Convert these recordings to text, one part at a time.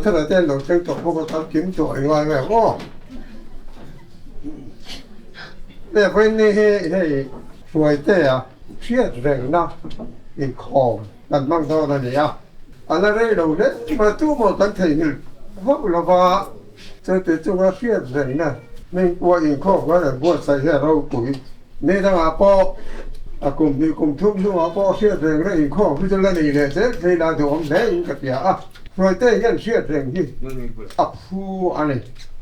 Zothana te an lo thleng tawh bawk a, kan kim tawh i ngai mai ang aw. Hei vawiin hi hei Hruaitea hriat rengna inkhawm kan hmang dawn a ni a, a la rei lo hle mai tumah kan theihnghilh hauh lova chuti chunga hriat rengna hmingpua inkhawm kan han buatsaih hi a ropui. Ni dangah pawh a kum hnih kum thum hnuah pawh hriat reng reng inkhawm hi chu la nei leh zel thei la duhawm hle in ka hria a, Hruaite hian hriat reng hi a phu a ni.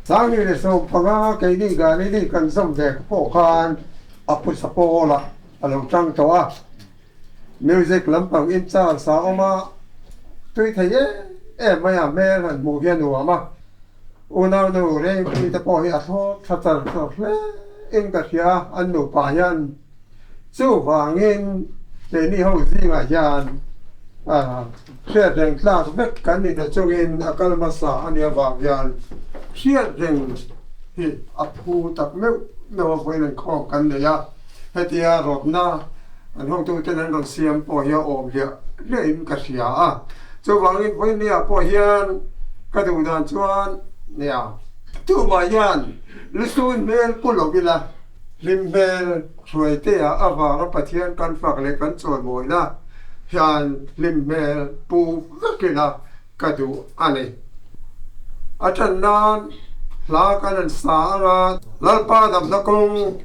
Sanghnih leh 15 keini Galili kan zawm ve pawh khan a phusa pawlah a lo tang tawh a, music lampang in chance a awm a, tui thei em em mai a, hmel han hmuh hi a nuam a. Unaunu Rengpui te pawh hi a thlawp tha char char hle in ka hria, an nupa hian chuvangin keini ho zingah hian hriat reng tlak vek kan ni ta chungin a kal hmasa a nih avang hian hriat reng hi a phu tak meuh meuh a vawiin an khawm kan nei a, hetia rawtna an hotuten an rawn siam pawh hi a awm hliah hliah in ka hria a, chuvangin vawinia pawh hian ka duh dan chuan nia tumah hian lusun hmel pu lo ila hlim hmel hruaitea avanga Pathian kan fak leh kan chawimawina hian hlim hmel pu vek ila ka duh a ni. A tan nan hla kan han sa anga Lalpa damna kawng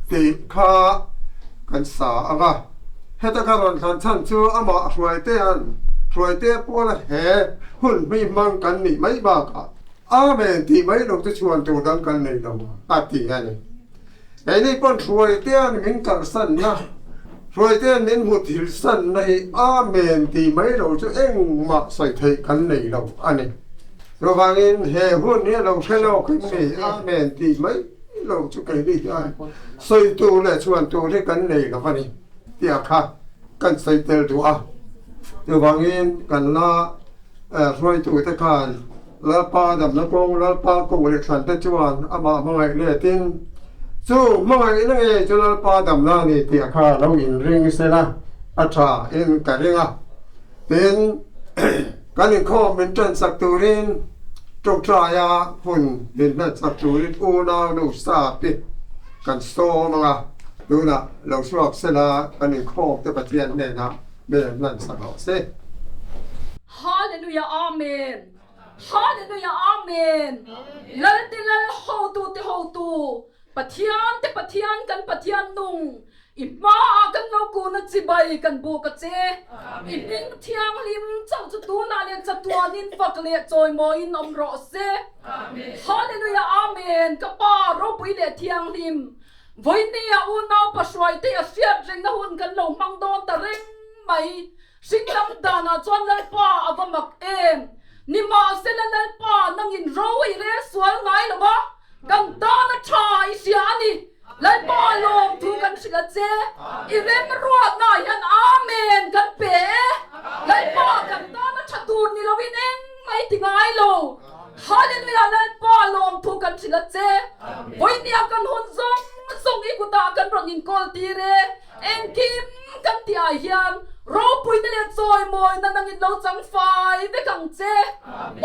tih kha kan sa ang a. Heta ka rawn thlan chhan chu amah Hruaitea'n Hruaitea puala he hun hmi hmang kan nih mai bakah Amen tih mai lo chu chhuan tur dang kan nei lo a ti a ni. Keini pawn Hruaitea'n min kalsanna, Hruaitea'n min hmu thilsanna hi Amen tih mai lo chu engmah sawi theih kan nei lo a ni. Chuvangin he hun hi a lo hre lawk em ni Amen tih mai lo chu keini hian sawi tur leh chhuan tur hi kan nei lo a ni tih kha kan sawi tel duh a. Chuvangin kan la hruaitute khan Lalpa damna kawng, Lalpa kawng leh thlan te chuan amah hmangaih letin chu hmangaihna ngei chu Lalpa damna a ni tih kha lo inring sela a tha in ka ring a. Tin, kan inkhawm min ṭansak turin ṭawngṭaia hun min hmansak turin unau nu Sapi kan sawm ang a, tunah lo chhuak sela kan inkhawm te Pathian hnenah min han hmansak rawh se. Hallelujah Amen Hallelujah Amen Lal te Lal hotu te hotu Pathian te Pathian kan Pathian nung I hmaah kan lo kun a chibai kan buk a che. I hming thianghlim chauh chu tunah leh chatuanin fak leh chawimawiin awm rawh se. Hallelujah Amen Ka Pa ropui leh thianghlim Vawinia unau pahruaite a hriat rengna hun kan lo hmang dawn ta reng mai. Hringlam danah chuan Lalpa a va mak em! Nimahsela Lalpa nangin ro i rel sual ngai lo va, kan tan a tha i hria a ni. Lalpa lawmthu kan hrilh a che, i remruatnaah hian Amen kan pe e. Lalpa kan tan a tha tur ni loin engmah i ti ngai lo. Hallelujah Lalpa lawmthu kan hrilh a che. Vawinia kan hun zawng zawng i kutah kan rawn inkawl tir e. Engkim kan tih ah hian ropuina leh chawimawina nangin lo chang fai vek ang che.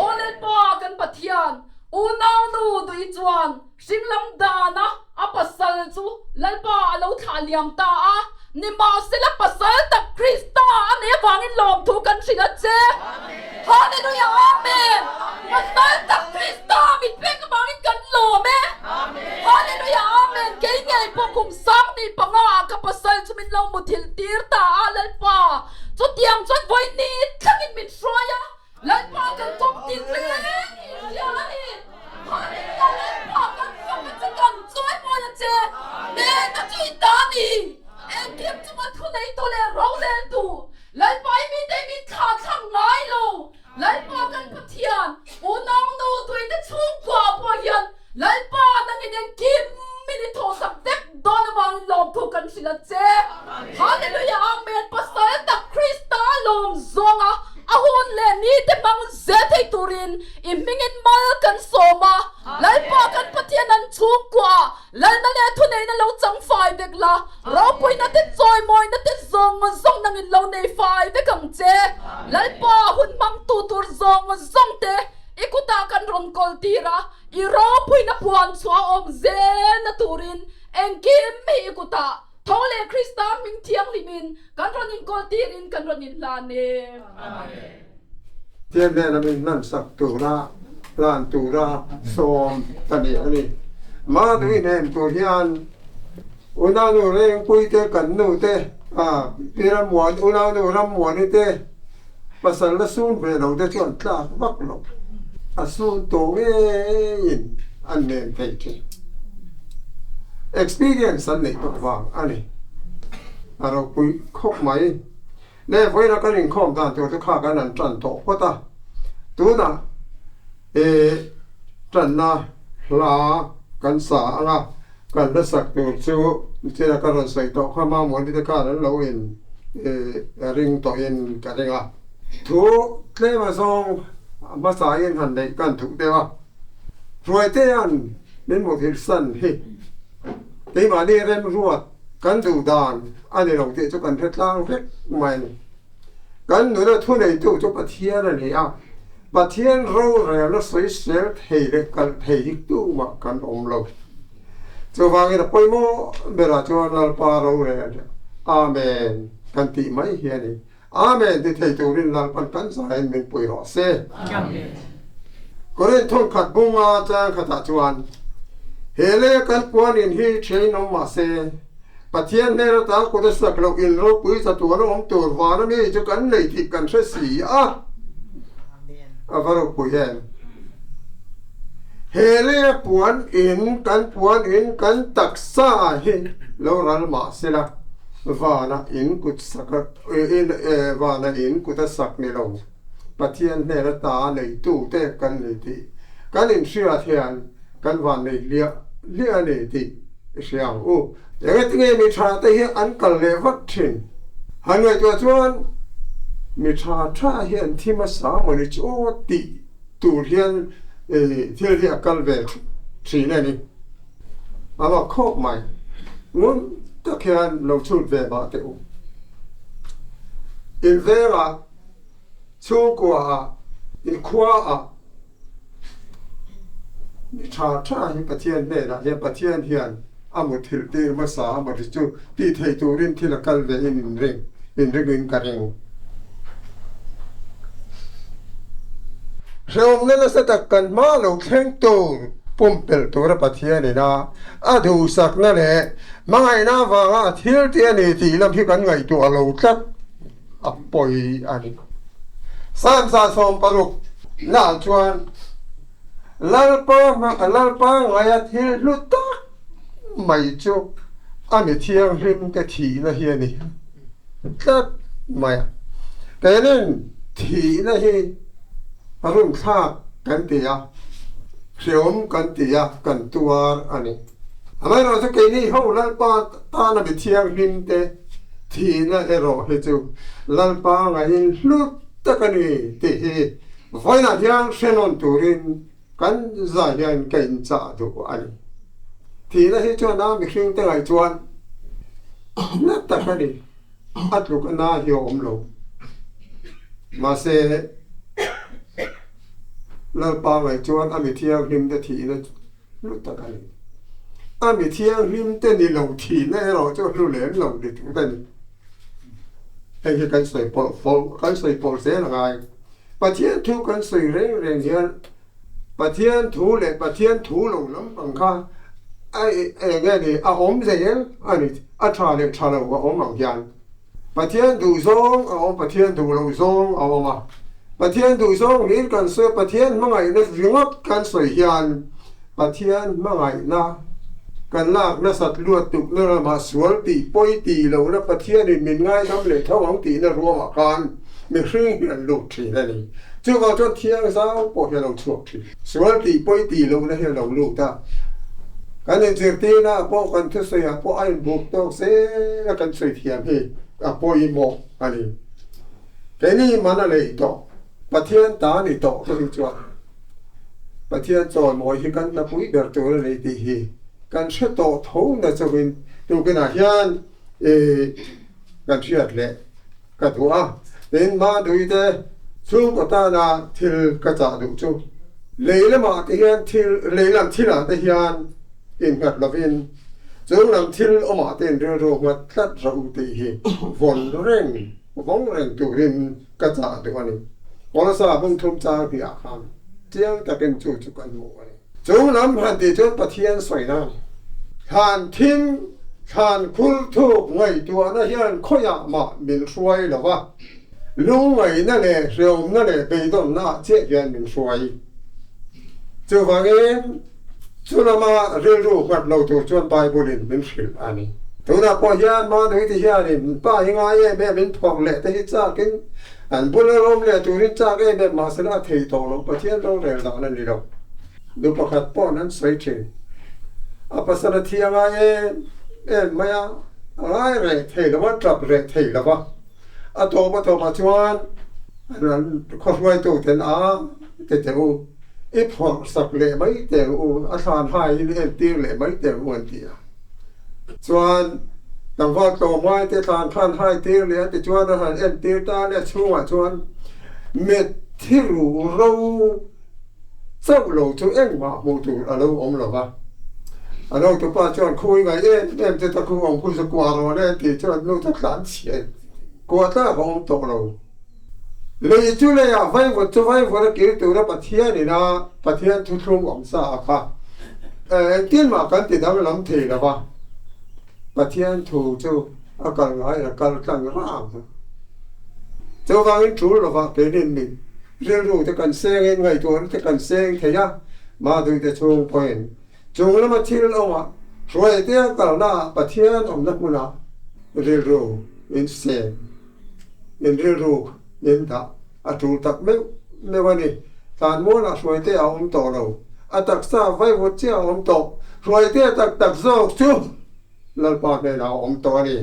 Aw Lalpa kan Pathian, unau nu duh i chuan hringlam dana a pasal chu Lalpa a lo thlah liam ta a, nimahsela pasal tak Krista a nei avangin lawmthu kan hrilh a che. Hallelujah Amen! Pasal tak Krista min pek avangin kan lawm e. Hallelujah Amen! Kei ngei pawh kum 15 ah ka pasal chu min lo muthilh tir ta a Lalpa chutiang chuan vawi thlangin min hruai a Lalpa kan kawp tin reng i hria a ni. Hallelujah Lalpa kan fak a che kan chawi mawi a che nena chu i ta a ni. Engkim chunga thuneitu leh roleltu Lalpa i mite i min thlah thlang ngai lo. Lalpa kan Pathian, unau nu tuite chhungkua pawh hian Lalpa nangin engkim min i thawhsak vek dawn avangin lawmthu kan hrilh a che. Hallelujah Amen Pasal tak Krista lawm zawnga a hun leh nite hmang zel thei turin i hmingin mal kan sawm a. Lalpa kan Pathian an chhungkua Lalna leh thuneihna lo chang fai vek la, ropuina te chawimawina te zawng zawng nangin lo nei fai vek ang che. Lalpa hun hmangtu tur zawng zawng te i kan rawn kawl tir a, i ropuina puan chhuah awm zelna turin engkim hi i kutah tho leh Krista hming thianghlimin kan rawn inkawl tirin kan rawn inhlan e. Amen. Pathian hnena min hlansak tura hlan tura sawm ka ni a ni. Mahni hnem tur hian unaunu Rengpuite kan nute Pi Rammuan unaunu Rammuani te pasal la sun ve lo te chuan tlak vak lo a sun tawh ngeiin an nem thei thin. Experience an neih tawh vang a ni. A ropui khawp mai. Leh vawiina kan inkhawm dan tur chu kha kan han tan tawh phawt a, tunah eh tanna hla kan sa ang a, kan la sak tur chu thila ka rawn sawi tawh kha Mamawni te khan an lo in eh ring tawhin ka ring a. Thu tlem azawng hmasa in han neih kan duh deuh a, Hruaitea'n min muthilh san hi keimahni remruat Kan duh dan a ni lo tih chu kan hre tlang vek mai a ni. Kan nuna thuneitu chu Pathian a ni a, Pathian rorelna sawisel thei leh kalh thei hi tumah kan awm lo. Chuvangin a pawimawh berah chuan Lalpa rorel Amen kan tih mai hi a ni. Amen ti thei turin Lalpan kan zahin min pui rawh se. Korinth thawnkhat bunga chang khatah chuan, He lei kan puanin hi ṭhiain awm mah se, Pathian hnen atan kut a sak loh in ropui chatuan a awm tur vana mi chu kan nei tih kan hre si a. A va ropui em! He lei puan in kan puan in kan taksa hi lo ral mah sela, vana in kut sak a Vana in kut a sak ni lo, Pathian hnen ata neitute kan ni tih kan inhriat hian kan van nei hliah hliah a ni tih i hria ang u. Engatinge mi tha te hi an kal leh vat thin? Han ngaihtuah chuan mi tha tha hi an thi hmasa maw ni chu aw tih tur hian thil hi a kal ve thin a ni. A mak khawp mai. Ngun tak hian lo chhut ve mah teh u. In vengah, chhungkuaah, in khuaah mi tha tha hi Pathian hnenah hian Pathian hian a muthilh tir hmasa a maw ti chu tih theih turin thil a kal ve in inring inringin ka ring. Hrehawmna nasa tak kan hma lo thleng tur pumpelh tura Pathian ina a duhsakna leh hmangaihna avanga a thil tih a ni tih lam hi kan ngaihtuah lo tlat a pawi a ni. Psalm 160 naah chuan Lalpa Lalpa ngaia thil hlu tak mai chu a mi thianghlim te thihna hi a ni tlat mai a. Keinin thihna hi runthlak kan ti a, hreawm kan ti a, kan tuar a ni. Amaherawhchu keini ho Lalpa tana mi thianghlim te thihna erawh hi chu Lalpa ngaihin hlu tak a ni tih hi vawiinah hian hre nawn turin Kan zai hian ka inchah duh a ni. Thihna hi chuan a mihring te ngaih chuan na tak a ni, a tluk na hi a awm lo. Mahse, Lalpa ngaih chuan a mi thianghlim te thihna hlu tak a ni. A mi thianghlim te ni lo thihna erawh chu hlu lem lo ni tuk a ni. Hei hi kan sawi pawlh fo, kan sawi pawlh zel a ngai. Pathian thu kan sawi reng reng hian Pathian thu leh Pathian thu lo lampang kha a eng nge ni a awm zel a ni, a tha leh tha lo a awm ang hian Pathian duh zawng a awm, Pathian duh loh zawng a awm a. Pathian duh zawng hlir kan sawi a, Pathian hmangaihna ringawt kan sawi hian Pathian hmangaihna kan lak nasat luat tukna ramah sual tih pawi tih lohna Pathianin min ngaidam leh tho ang tihna ruamah khan mihring hi an lut thin a ni. Chuvang chuan thiang zau pawh hi a lo chhuak thin. Sual tih pawi tih lohna hi a lo lut a. Kan inzirtirna ah pawh kan thusawi ah pawh a inbuk tawk zel a kan sawi thiam hi a pawimawh a ni. Keini man a lei tawh, Pathian ta ni tawh te hi chuan Pathian chawimawi hi kan hlapui ber tur a ni tih hi kan hre tawh tho na chungin tukinah hian kan hriat leh ka duh a. Tin, Maduite chhungkaw tana thil ka chah duh chu Lei lamah te hian thil, lei lam thilah te hian innghat lovin chung lam thil awmah te inrilru nghat tlat rawh u tih hi vawn reng, vawng reng turin ka chah duh a ni. Kolosa hmun thum chang hnih ah khan chiang takin chu chu kan hmu a ni. Chung lam han tih chuan Pathian sawina a ni. Thlan thim, thlan khur thuk ngaihtuahna hian khawiah mah min hruai lo va. Lungngaihna leh hreawmna leh beidawnna ah chiah hian min hruai. Chuvangin, chu lama rilru nghat lo tur chuan Bible-in min hrilh a ni. Tunah pawh hian Manui ti hianin pa hi ngai em em in thawk leh te hi chakin an bula rawm leh turin chak em em mahsela a thei tawh lo, Pathian rorel dan a ni lo. Nu pakhat paw'n an sawi thin. A pasal a thi a ngai em em mai a, a ngai reh thei lo a, tap reh thei lo va. A tawp a tawpah chuan an khawhruaitu ten a ti teh u, i phawrh sak leh mai teh u, a thlan haiin i entir leh mai teh u an ti a. Chuan tlangval tlawmngai te thlan khan hai tir leh a ti chuan a han entir ta leh chhungah chuan mitthi ruh ro chauh lo chu engmah hmuh tur a lo awm lo va. A nautupa chuan khui ngai em em che ta khu awm khu chu kuah rawn e tih chuan nu chu tlan chhiat kuah tlak a awm tawh lo. Lei chu leiah vaivut chu vaivut a kir tura Pathian ina Pathian thuthlung awm sa a kha. Engtin mah kan ti danglam thei lo va, Pathian thu chu a kal ngai a kal tlang rang. Chuvangin tul lovah keinin min Rilru te kan sengin ngaihtuahna te kan seng thei a, Madui te chhung pawhin chung lama thil awmah hruaitea kalnaah Pathian awmna hmunah rilru in seng in rilru in dah a tul tak meuh meuh a ni. Tlanmualah hruaitea a awm tawh lo, a taksa vaivut chiah a awm tawh, hruaitea tak tak zawk chu Lalpa hnenah a awm tawh a ni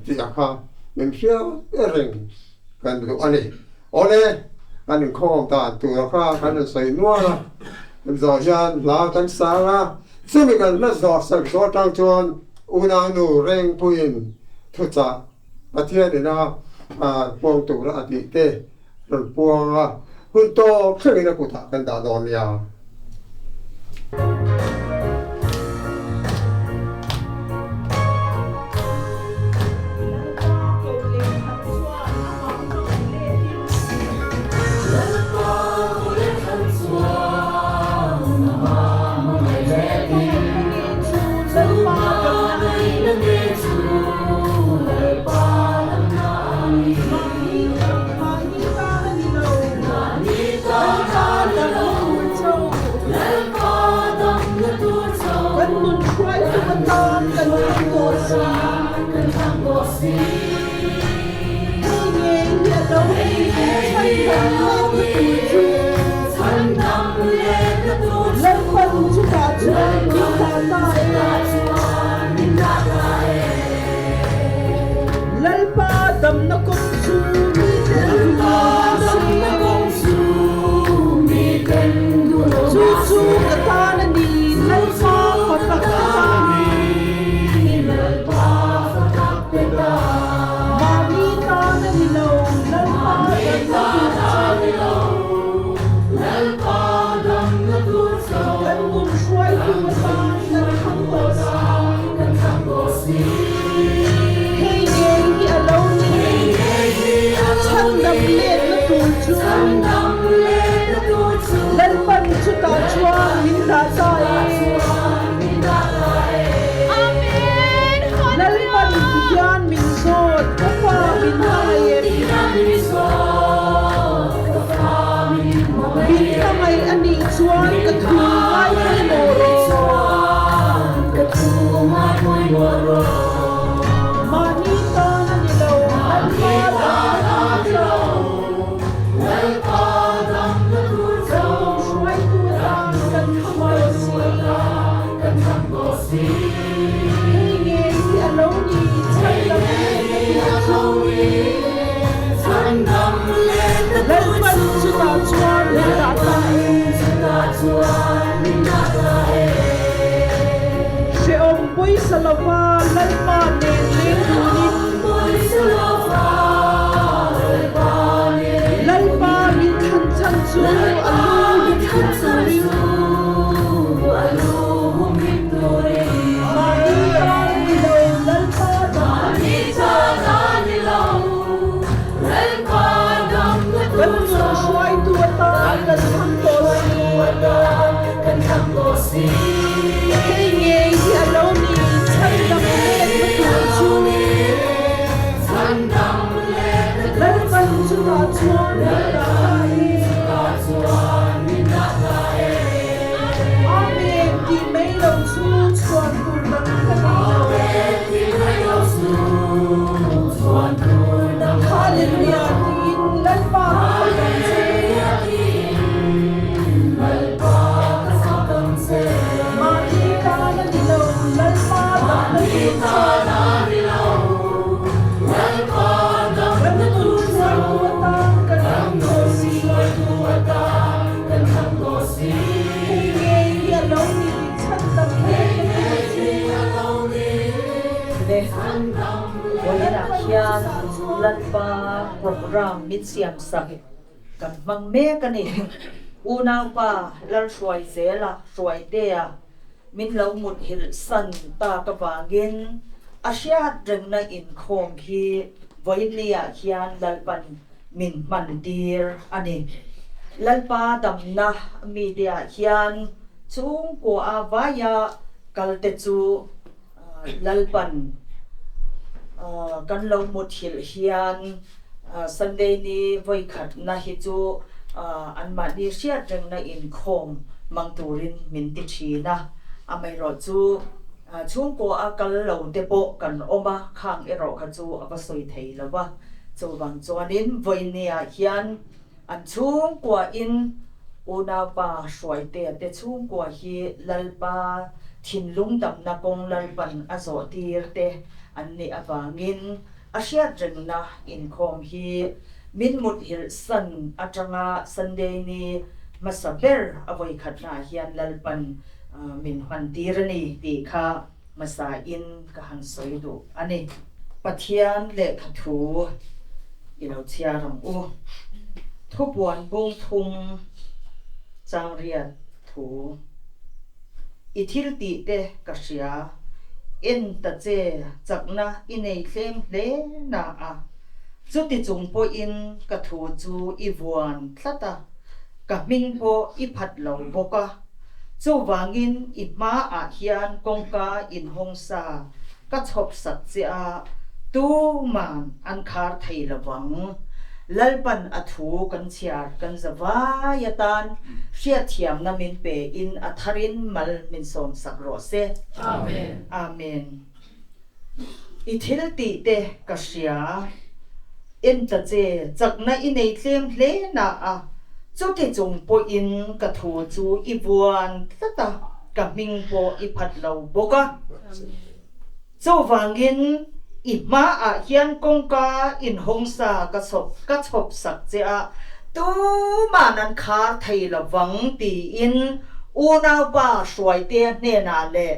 tih a kha min hria reng kan duh a ni. Awle, kan inkhawm dan tura kha kan rawn sawi nual a, kan zawh hian hla kan sang a, chumi kan hla zawh sak zawh atang chuan unaunu Rengpuiin thuchah Pathian ina puang tura a tih te rawn puang a, hun tawp thlengin a kutah kan dah dawn nia. Lalpa damna kawng chu miten duh lo mahse, chu chu ka tan a ni, Lalpa fak te tan. Mahni tan a ni lo, Lalpa damna tur chu. Kan nun hruaitu atan kan thlang tawh si. Hei ngei hi a lo ni. Chhandam letna tur chu. Lalpan chutah chuan min dah ta e. Lalpan ti hian min zawt, ka fa min hmangaih em? Min hmangaih a nih chuan ka thu ngai pawimawh rawh. Mahni tan a ni lo, Lalpa damna tur chu. Kan nun hruaitu atan kan thlang tawh si. Hei ngei hi a lo ni, chhandam letna tur chu. Lalpan chutah chuan min dah ta e. Hrehawm pawisa lova Lalpa. mai lo chu chhuan tur dang ka nei lo. Hallelujah tiin Lalpa ka fak ang che. Mahni tan a ni lo, Lalpa damna tur chuan. Kan nun hruaitu atan kan thlang tawh si. Hei ngei hi a lo ni tih chhan dam mek ka tur chu. Le vawiinah hian Lalpa programme min siam sak kan hmang mek a ni. Unaupa Lalhruaizela Hruaitea min lo muthilh san tak avangin a hriat rengna inkhawm hi vawiinniah hian Lalpan min hman tir a ni. Lalpa damna miteah hian chhungkua a vaia kalte chu Lalpan kan lo muthilh hian Sunday ni vawikhatna hi chu anmahni hriat rengna inkhawm mang turin min ti thin a, amaherawhchu chhungkua a kal lo te pawh kan awm a, khang erawh kha chu a va sawi thei lo va. Chuvang chuanin vawinia hian an chhungkuain unaupa Hruaitea te chhungkua hi Lalpa thinlung damna kawng Lalpan a zawh tir te an nih avangin a hriat rengna inkhawm hi min muthilh san atanga Sunday ni hmasa ber a vawikhatnaah hian Lalpan min hman tir a ni tih kha hmasa in ka han sawi duh a ni. Pathian lehkha thu i lo chhiar ang u. Thupuan bung thum changriat thu. I thil tih te ka hria, en ta che chakna i nei thlem hle na a, chuti chung pawhin ka thu chu i vuan tlat a, ka hming pawh i phat lo bawk a. Chuvangin i hmaah hian kawngka inhawng sa ka chhawp sak che a, tuman an khar thei lo vang. Lalpan a thu kan chhiar kan za vai atan hriatthiamna min pe in a tharin mal min sawm sak rawh se. Amen. Amen. I thil tih te ka hria. En ta che, chakna i nei tlem hle na a, chuti chung pawhin ka thu chu i vuan tlat a, ka hming pawh i phat lo bawk a. Chuvangin i hmaah hian kawngka inhawng sa ka chhawp ka chhawp sak che a, tuman an khar thei lovang tiin unaupa Hruaitea hnenah leh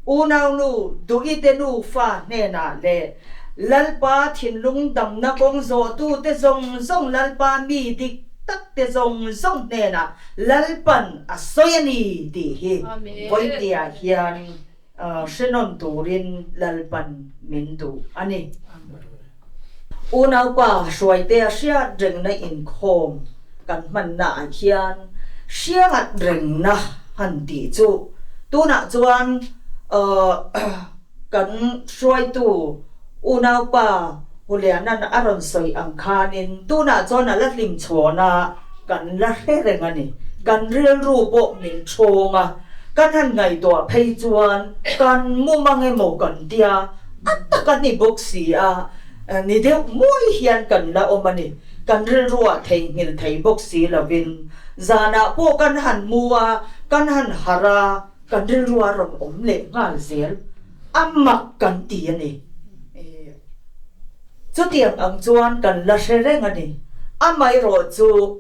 Unaunu Duhite nufa hnenah leh Lalpa thinlung damna kawng zawhtute zawng zawng Lalpa mi dik takte zawng zawng hnenah Lalpan a sawi a ni tih hi vawitia hian hrenawn turin Lalpan min duh a ni. Unaupa Hruaitea hriat rengna inkhawm kan hmannaah hian hriat rengna han tih chu tunah chuan kan hruaitu unaupa Hulianan a rawn sawi ang khanin tunah chuan a la hlim chhawn a, kan la hre reng a ni. Kan rilru pawh min ṭhawng a, kan han ngaihtuah phei chuan kan mumang emaw kan tia, A tak a ni bawk si a, ni deuh mawi hian kan la awm a ni. Kan rilruah theihnghilh thei bawk si lovin zanah pawh kan han mu a, kan han harh a, kan rilrua rawn awm leh nghal zel. A mak kan ti a ni. Chutiang ang chuan kan la hre reng a ni. Amaherawhchu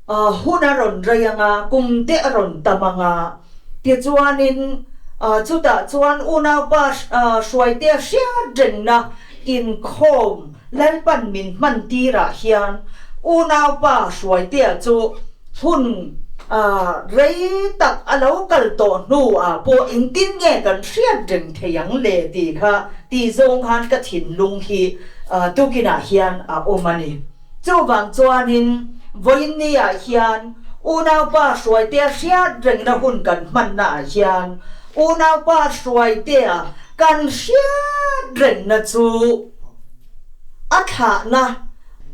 hun a rawn rei ang a, kum te a rawn tam ang a, Tichuanin, chutah chuan unaupa hruaitea hriat rengna inkhawm Lalpan min hman tirah hian unaupa hruaitea chu hun rei tak a lo kal tawh hnuah pawh engtin nge kan hriat reng thei ang le tih kha tih zawng khan ka thinlung hi tukinah hian a awm a ni. Chuvang chuanin vawiinniah hian unaupa hruaitea hriat rengna hun kan hmannaah hian unaupa hruaitea kan hriat rengna chu a thlahna,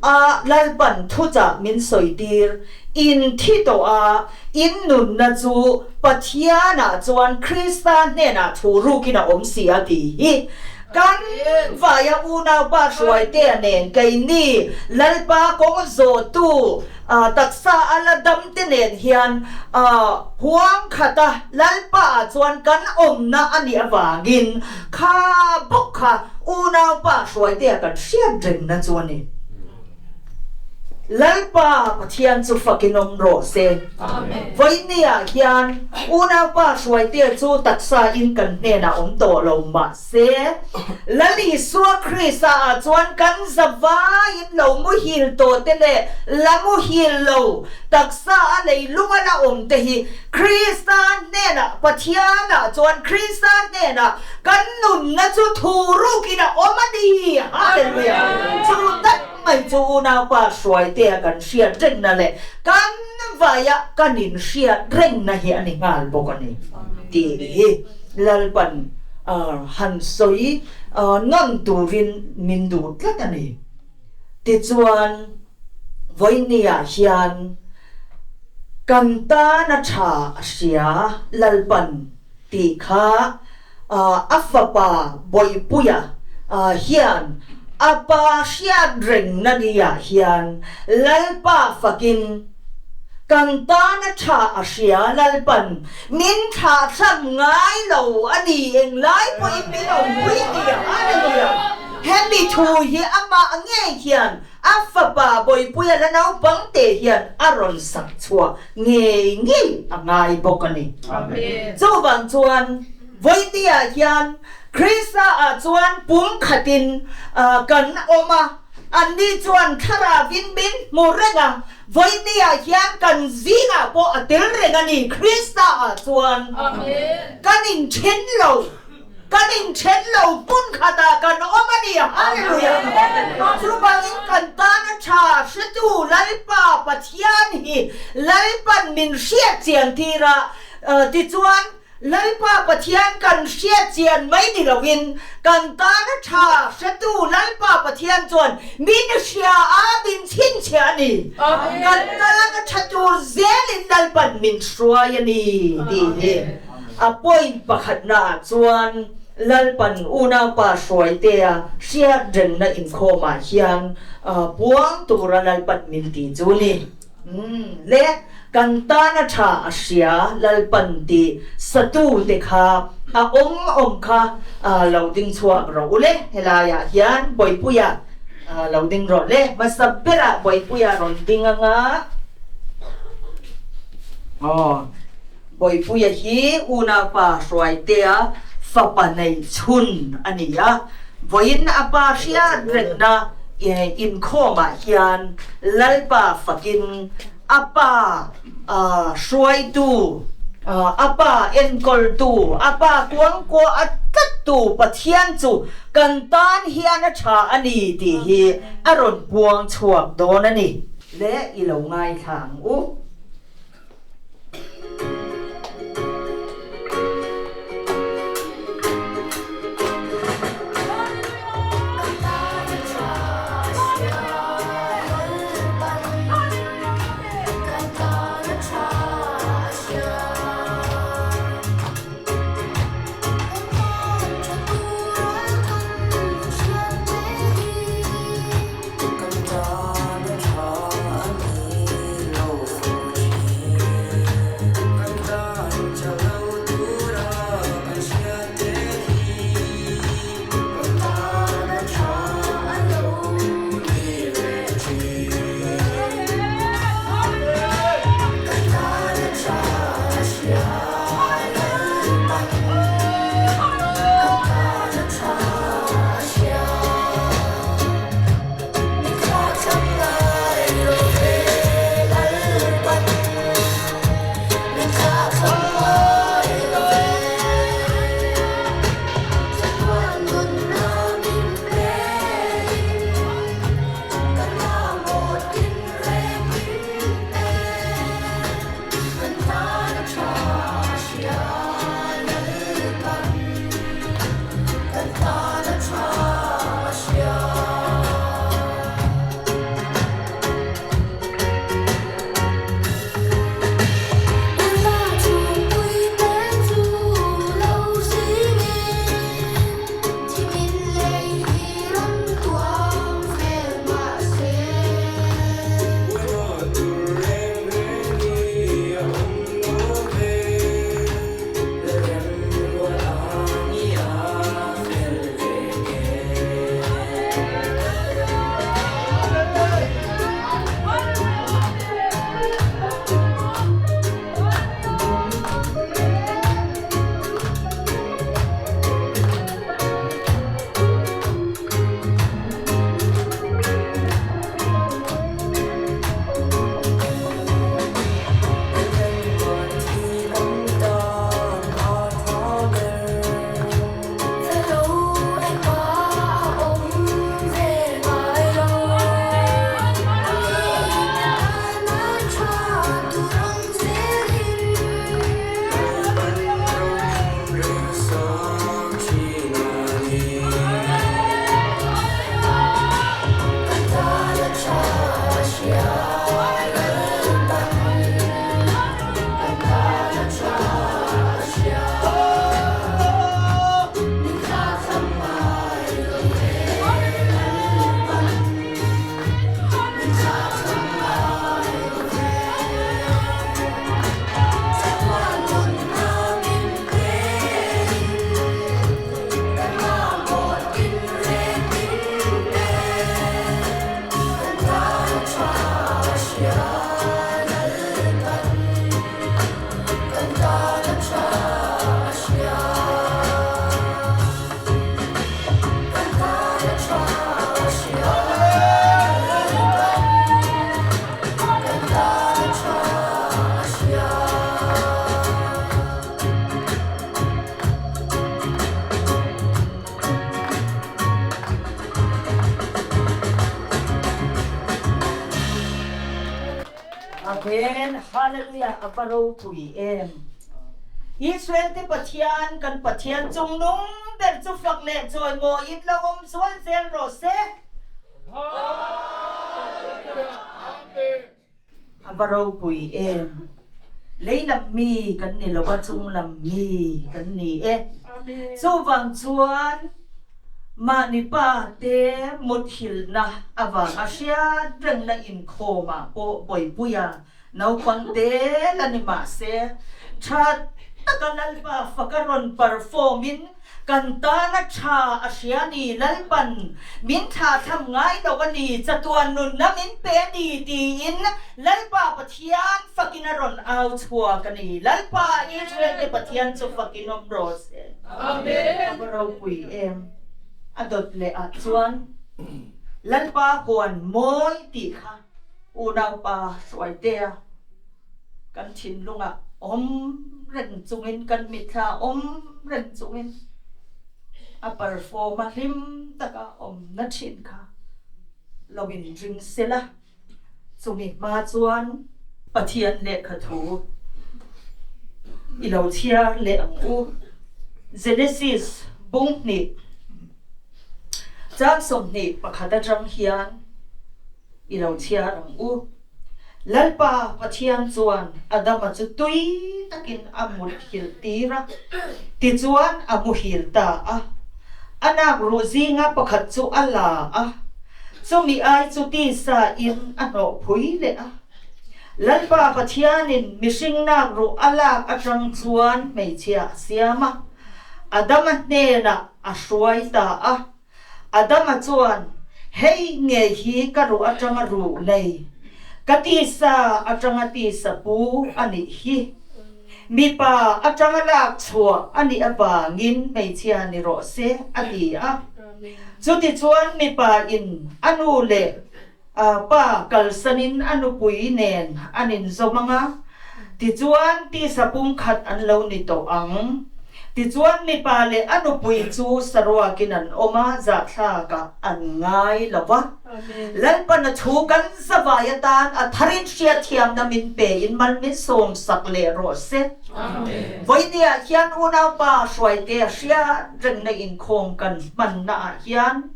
a Lalpan thuchah min sawitir, In thi tawh a, in nunna chu Pathianah chuan Krista hnenah thu rukin a awm si a tih hi. Kan vaia unaupa Hruaitea nen keini Lalpa kawng zawhtu taksa a la damte nen hian huang khata Lalpaah chuan kan awmna a nih avangin kha bawk kha unaupa Hruaitea kan hriat rengna chu a ni. Lalpa Pathian chu fakin awm rawh se. Vawinia hian unaupa Hruaitea chu taksa in kan hnenah awm tawh lo mah se, Lal Isua Krista ah chuan kan zavaiin lo muhil tawh te leh la muhil lo taksa a leilung a la awm te hi Krista hnenah Pathianah chuan Krista hnenah kan nunna chu thu rukin a awm a ni. Hallelujah! Chu tak mai chu unaupa Hruaitea kan hriat rengna leh kan vaia kan inhriat rengna hi a ni nghal bawk a ni tih hi Lalpan han sawi nawn turin min duh tlat a ni. Tichuan, vawinia hian kan tana tha a hria Lalpan tih kha a fapa Bawihpuia hian a pa hriat rengna niah hian Lalpa fakin kan tana tha a hria Lalpan min thlah thlam ngai lo a ni englai pawhin min awmpui a ni Hallelujah! Hemi thu hi amah ngei hian A fapa Bawipuia la naupang te hian a rawn sak chhuah ngei ngei a ngai bawk a ni. Chuvang chuan Vawitia hian Krista ah chuan pum khatin kan awm a, anni chuan thlarauin min hmu reng a, Vawitia hian kan zingah pawh a tel reng a ni, Krista ah chuan kan inthen lo. Kan inthen lo hmun khatah kan awm a ni. Hallelujah! Chuvangin kan tana tha hretu Lalpa Pathian hi Lalpan min hriat chian tir a, tichuan Lalpa Pathian kan hriat chian mai ni loin kan tana tha hretu Lalpa Pathian chuan min hria a, min chhinchhiah a ni. Kan tana tha tur zelin Lalpan min hruai a ni tih hi. A point pakhatna ah chuan Lalpan unaupa Hruaitea hriat rengna inkhawmah hian puang tura Lalpan min ti chu ni. Le kan tana tha a hria Lalpan ti satu te kha a awm awm kha lo ding chhuak rawh u le. Helaiah hian Bawipuia lo ding rawh le. Hmasa berah Bawipuia rawn ding anga. Aw. Bawipuia hi unaupa Hruaitea fapa nei chhun a ni a, vawiin a pa hriat rengna inkhawmah hian Lalpa fakin a pa hruaitu, a pa enkawltu, a pa kuangkuah a tlattu Pathian chu kan tan hian a tha a ni tih hi a rawn puang chhuak dawn a ni. Le i lo ngaithla ang u. Hallelujah a va ropui em. Israel te Pathian kan Pathian chungnung ber chu fak leh chawimawiin lo awm zual zel rawh se. A va ropui em. Lei lam mi kan ni lo a, chung lam mi kan ni e. Chuvang chuan mahni pa te muthilhna avanga hriat rengna inkhawmah pawh Bawipuia naupang te la ni mahse tha taka Lalpa faka rawn perform in Kan tana tha a hria ni, Lalpan min thlahthlam ngai lo a ni, chatuan nunna min pe a ni tiin Lalpa Pathian fakin a rawn au chhuak a ni. Lalpa Israel te Pathian chu fakin awm rawh se. A va ropui em! A dawt leh ah chuan Lalpa huan mawi tih kha unaupa Hruaitea Kan thinlungah awm reng chungin, kan mitthla awm reng chungin a perform a hlim taka awmna thin kha lo inring sela. Chumi hma chuan Pathian lehkha thu i lo chhiar leh ang u. Genesis bung hnih chang 21 atang hian i lo chhiar ang u. Lalpa Pathian chuan Adama chu tui takin a muthilh tir a, tichuan a muhil ta a. A nak ruh zinga pakhat chu a la a, chumi ai chu tisa in a hnawh phui leh a. Lalpa Pathianin mihring nak ruh a lak atang chuan hmeichhia a siam a, Adama hnenah a hruai ta a. Adama chuan, Hei ngei hi ka ruh atanga ruh nei, ka tisa atanga tisa pu a nih hi. Mipa atanga lak chhuah a nih avangin hmeichhia ni rawh se, a ti a. Chutichuan mipa in a nu leh pa kalsanin a nupui nen an inzawm ang a, tichuan tisa pumkhat an lo ni tawh ang. Tichuan mipa leh a nupui chu saruakin an awm a, zahthlakah an ngai lo va. Lalpan a thu kan zavai atan a tharin hriatthiamna min pein mal min sawmsak leh rawh se. Vawinia hian unaupa hruaite hriat rengna inkhawm kan hmannaah hian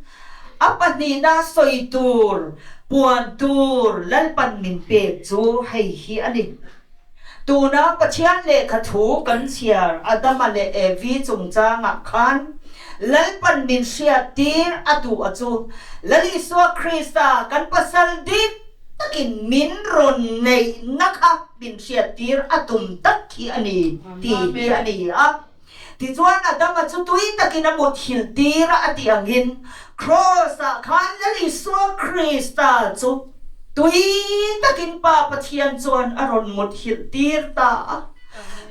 A pahnihna sawi tur, puan tur Lalpan min pek chu hei hi a ni. Tuna Pathian lehkha thu kan chhiar Adama leh Evi chungchangah khan Lalpan min hriattir a duh a chu Lal Isua Krista kan pasal dik takin min rawn neihna kha min hriattir a tum tak hi a ni tih hi a ni a. Tichuan Adama chu tui takin a muthilh tir a a tih angin Kraws-ah khan Lal Isua Krista chu tui takin Pa Pathian chuan a rawn muthilh tir ta a.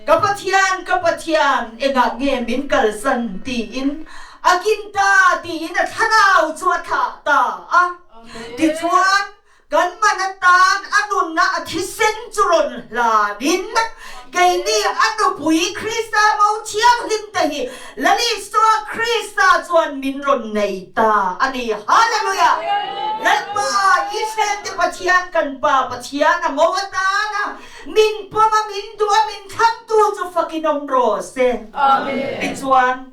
Ka Pathian, ka Pathian, engah nge min kalsan? tiin a kin ta tiin a thlarau chu a thlah ta a. Tichuan Kan man atan a nunna a thisen chu rawn hlanin, keini a nupui Krista mo thianghlim te hi Lal Isua Krista chuan min rawn nei ta a ni. Hallelujah! Lalpa, Israel te Pathian, kan Pa Pathian a mo atana min pawm a, min duh a, min thlangtu chu fakin awm rawh se. Tichuan,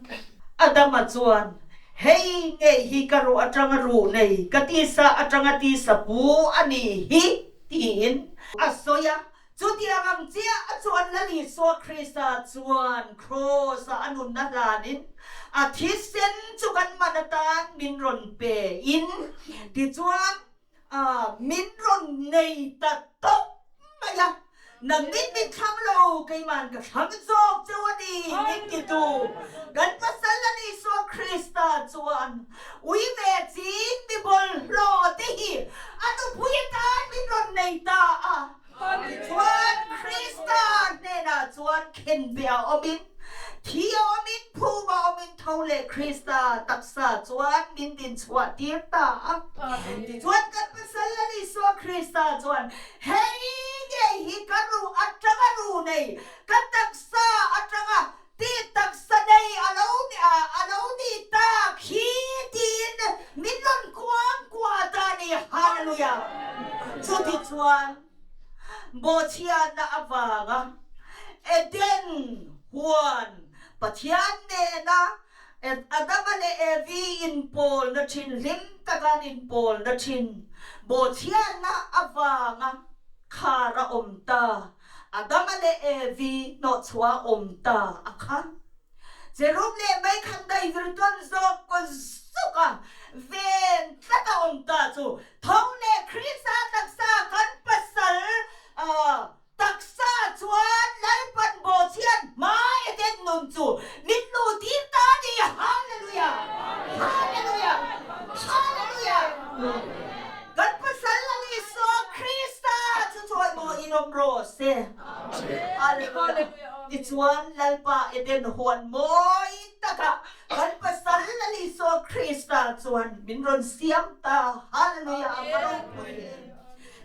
Adama chuan Hei ngei hi ka ruh atanga ruh nei, ka tisa atanga tisa pu a ni hi, tiin a sawi a. Chutiang ang chiah a chuan Lal Isua Krista chuan Kraws-ah a nunna hlanin a thisen chu kan man atan min rawn pe in, tichuan min rawn nei ta tawp mai a, nangnin min thlang lo, keiman ka thlang zawk cheu a ni, min titu kan pasal a ni Isua Krista chuan ui ve chin mi bawlhhlawh te hi a nupui atan min rawn nei ta a, tichuan Krista hnenah chuan khenbeh a awmin, thi a awmin, phum a awmin tho leh Krista taksa chuan min din chhuah tir ta a. Tichuan kan pasal Lal Isua Krista chuan, Hei ngei hi ka ruh atanga ruh nei, ka taksa atanga ti taksa nei a lo ni a, a lo ni tak hi tiin min rawn kuang kuah ta a ni. Hallelujah! Chutichuan. bawhchhiatna avanga Eden huan Pathian nena Adama leh Evi inpawlna thin hlim taka an inpawlna thin bawhchhiatna avanga khar a awm ta. Adama leh Evi hnawhchhuah a awm ta a kha. Cherub leh mei khan daivir tawn zawk kaw zuk a, ven tlat a awm ta chu tho leh Krista taksa kan pasal taksa chuan Lalpan bawhchhiat hma Eden nun chu min luh tir ta a ni. Hallelujah! Hallelujah! Hallelujah! Kan pasal a ni saw Krista chu chuan maw in awm rawh se. Hallelujah! Tichuan Lalpa Eden huan mawi takah kan pasal a ni saw Krista chuan min rawn siam ta. Hallelujah! A va ropui em!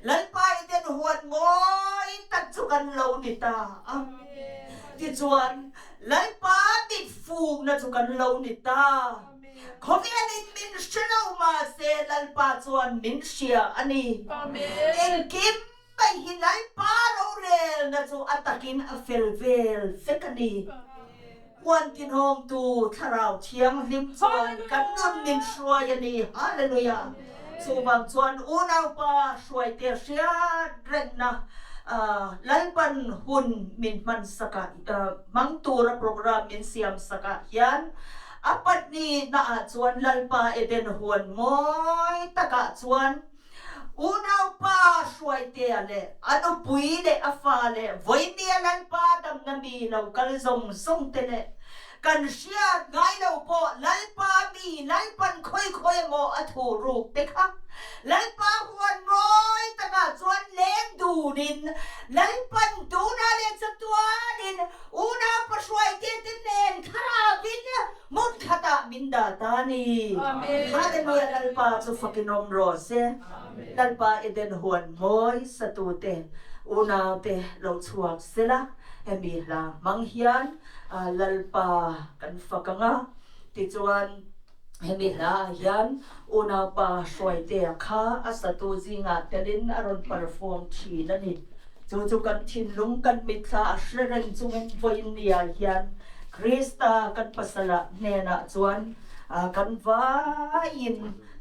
Lalpa Eden huan mawi tak chu kan lo ni ta a. Tichuan Lalpa mitfukna chu kan lo ni ta. Khawvelin min hre lo mahse Lalpa chuan min hria a ni. Engkim mai hi Lalpa rorelna chu a takin a fel vel vek a ni. Huan tinhawngtu Thlarau Thianghlim chuan kan nun min hruai a ni. Hallelujah! Chuvang chuan unaupa hruaite hriat rengna Lalpan hun min hmansakah hmang tura program min siamsakah hian A pahnihnaah chuan Lalpa Eden huan mawi takah chuan unaupa Hruaitea leh a nupui leh a fa leh vawinia Lalpa damna mi lo kal zawng zawng te leh kan hriat ngai lo pawh Lalpa mi Lalpan khawi khawi emaw a thuh ruk te kha Lalpa huan mawi takah chuan leng dunin Lalpan tunah leh chatuanin Unaupa hruaitete nen thlarauin hmun khatah min dah ta a ni. Hallelujah Lalpa chu fakin awm rawh se. Lalpa Eden huan mawi satute unaute lo chhuak sela hemi hla hmang hian Lalpa kan fak ang a. Tichuan hemi hla ah hian unaupa hruaitea kha a satu zingah telin a rawn perform thin a ni. Chu chu kan thinlung kan mitthla a hre reng chungin vawiin ni-ah hian Krista kan pasalah hnenah chuan kan vaiin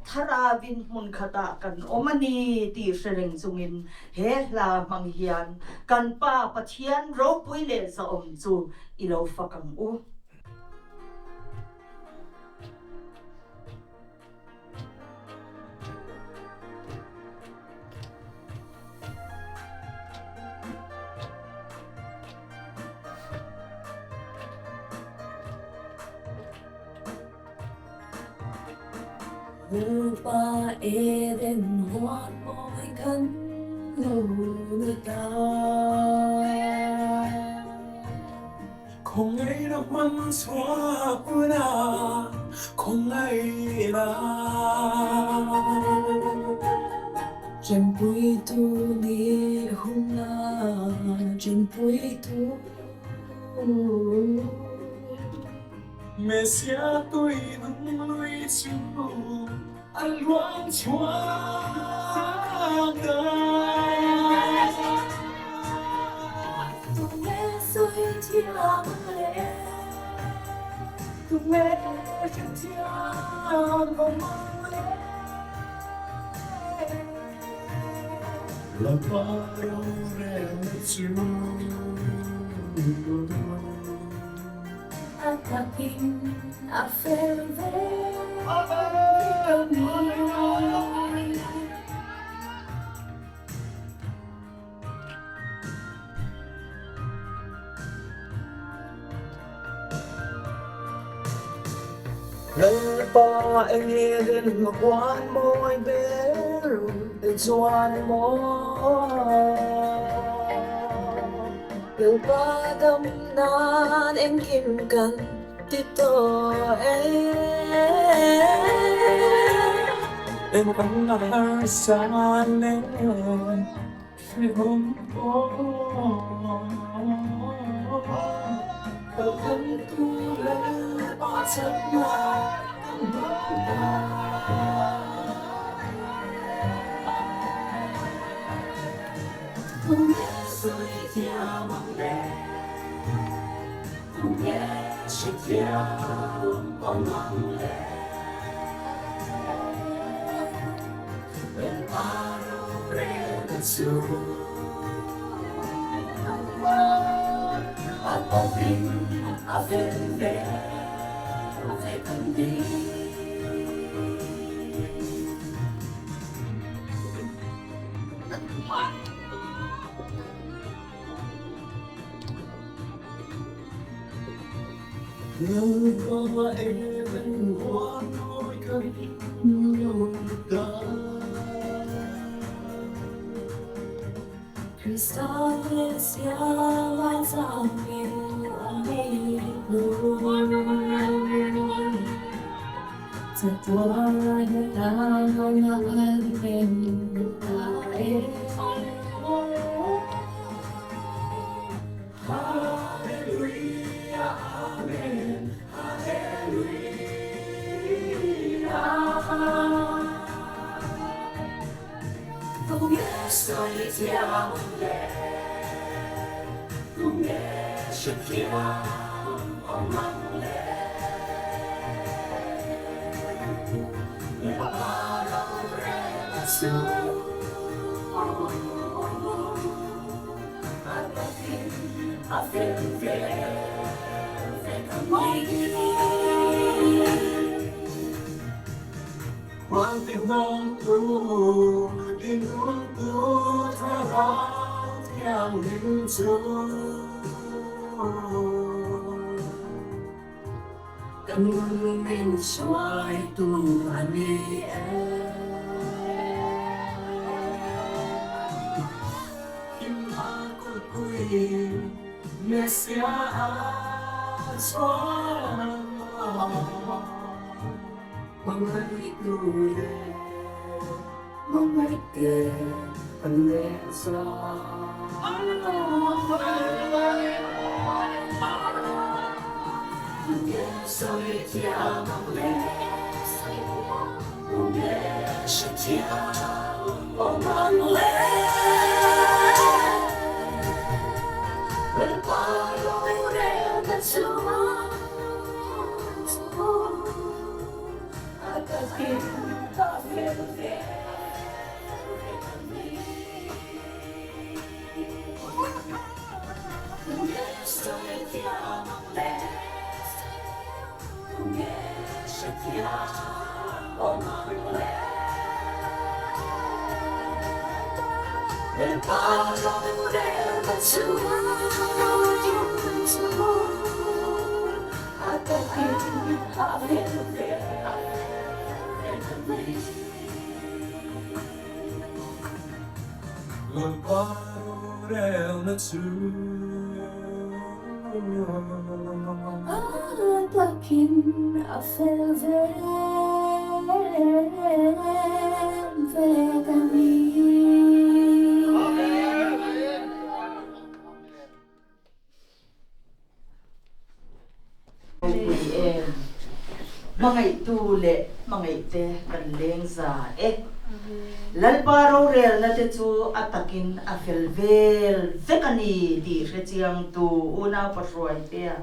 thlarauin hmun khatah kan awm a ni tih hre reng chungin he hla hmang hian kan Pa Pathian ropui leh zahawm chu i lo fak ang u. Lalpa Eden huan mawi kan lo ni ta. Khawngaihna hman chhuak ula, khawngaihna. Ṭanpuitu nih hunna, ṭanpuitu. Messiah tui nung lui chu a luang chhuak ta. Tunge sawi thiam le? Tunge hrethiam awm ang le? Lalpa rorelna chu. A takin a fel ve ka mi. Lalpa engin huan mawi ber chuan maw. Lalpa dam nan engkim kan ti tawh e. Eng ang a harsa leh hrehawm pawh. Kalkal tu Lalpa chakna kan hmang ta. thiam ang le Tu nge hrethiam awm ang le Lalpa rorelna chu A tawpin a fel ve vek a ni. Hmangaihtu leh hmangaihte kan leng za e. Lalpa rorelna te chu a takin a fel vel vek a ni tih hrechiangtu unau pahruaitea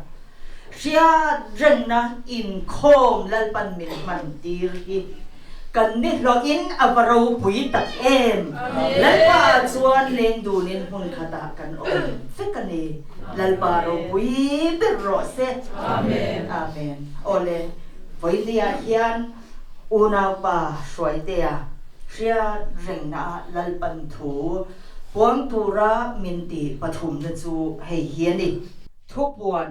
hriat rengna inkhawm Lalpan min hman tir hi kan ni hlawhin a va ropui tak em! Lalpa chuan leng dunin hmun khatah kan awm vek a ni. Lalpa ropui ber rawh se. Amen. Amen. Awle, vawinia hian unaupa Hruaitea hriat rengna ah Lalpan thu puang tura min ti pathumna chu hei hi a ni. Thupuan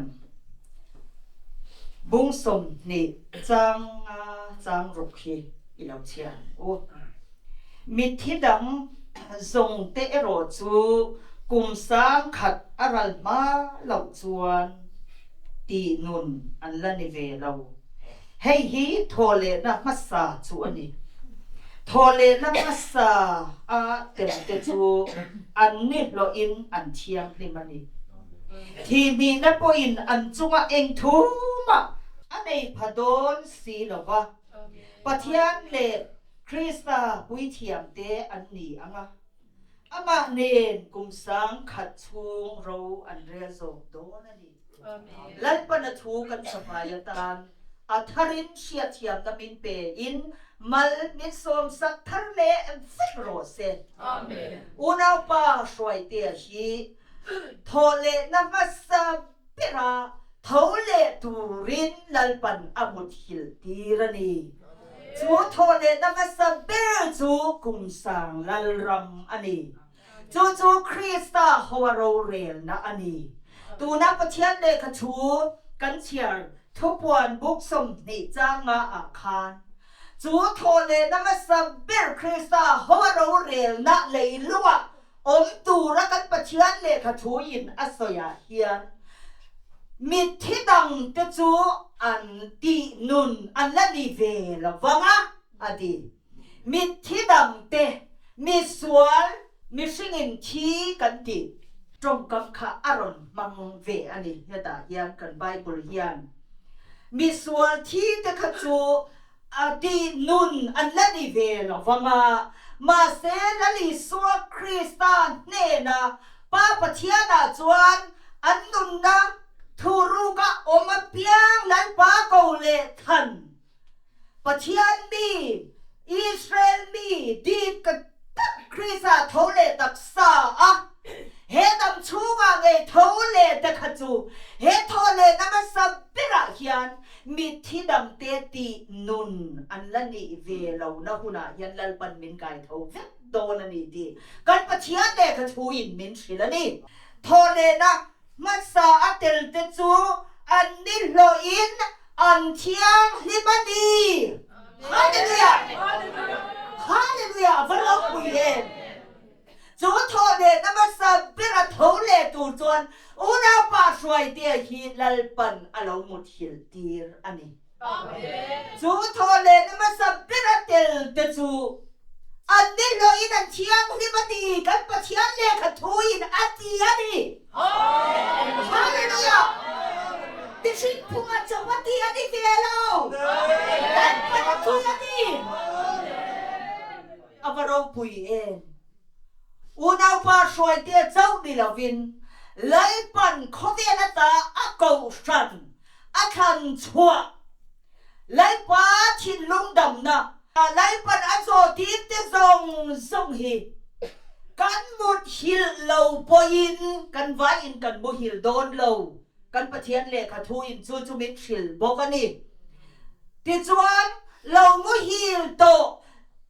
bung 20 chang nga chang ruk hi i lo chhiar ang u. Mitthi dang zawng te erawh chu kum 1000 a ral hma loh chuan tih nun an la ni ve lo. Hei hi thawhlehna hmasa chu a ni. Thawhlehna hmasa a tel te chu an ni hlawhin an thianghlim a ni. Thihhnihna pawhin an chunga eng thumah a nei pha dawn si lo va, Pathian leh Krista puithiamte an ni ang a. Amah nen kum 10,000 chhung ro an rel zawk dawn a ni. Lalpana thu kan safai atan a tharin hriatthiamna min pe in mal min sawmsak thar leh vek rawh se. Unaupa Hruaitea hi thawhlehna hmasa bera tho leh turin Lalpan a muthilh tir a ni. Chu thawhlehna hmasa ber chu kum sang Lalram a ni. Chu chu Krista hoa rorelna a ni. Tuna Pathian lehkha thu kan chhiar thupuan buk 20 changa ah khan chu thawhlehna hmasa ber Krista hoa rorelna leilungah awm tura kan Pathian lehkha thu in a sawi ah hian mitthi dang te chu an tih nun an la ni ve lo vang a, a ti. Mitthi dang te, misual, mihringin thi kan tih tawngkam kha a rawn hmang ve a ni. Hetah hian kan Bible hian misual thi te kha chu A tih nun an la ni ve lo vang a, mahse Lal Isua Krista hnena Pa Pathianah chuan an nunna thuruka awm apiang Lalpa ko leh than Pathian mi, Israel mi dik tak Krista tho leh taksa a he dam chhungah ngei tho leh te kha chu he thaw lehna hmasa berah hian Mitthi dangte tih nun an la nih ve lohna hunah hian Lalpan min kai tho vek dawn a ni tih kan Pathian lehkha thuin min hrilh a ni. Thawhlehna hmasa a telte chu an ni hlawhin an thianghlim a ni. Hallelujah! Hallelujah! A va ropui em! Chu thawhlehna hmasa bera tho leh tur chuan unaupa Hruaitea hi Lalpan a lo muthilh tir a ni. Chu thawhlehna hmasa bera tel te chu an ni hlawhin an thianghlim a ti, kan Pathian lehkha thuin a ti a ni. Hallelujah! Mihring phunga chauh a ti a ni ve lo, Lalpan a ti a ni. A va ropui em! Unaupa hruaite chauh ni lovin Lalpan khawvel ata a kohhran a thlan chhuah Lalpa thinlung damna Lalpan a zawhtir te zawng zawng hi kan muthilh lo pawhin kan vaiin kan muhil dawn lo. Kan Pathian lehkha thuin chu chu min hrilh bawk a ni. Tichuan, lo muhil tawh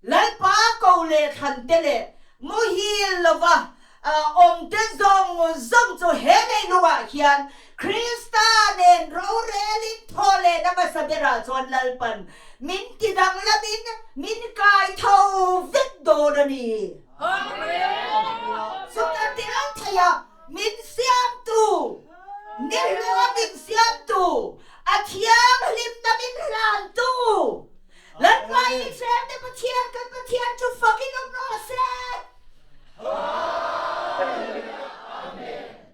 Lalpa ko leh thlan te leh muhil lova awm te zawng zawng chu he leilungah hian Krista nen rorelin thaw lehna hmasa berah chuan Lalpan min ti danglamin min kai tho vek dawn a ni. Chutah ti ang thei a min siamtu, nihlawh min siamtu, a thianghlimna min hlantu, Lalpa Israel te Pathian kan Pathian chu fakin awm rawh se.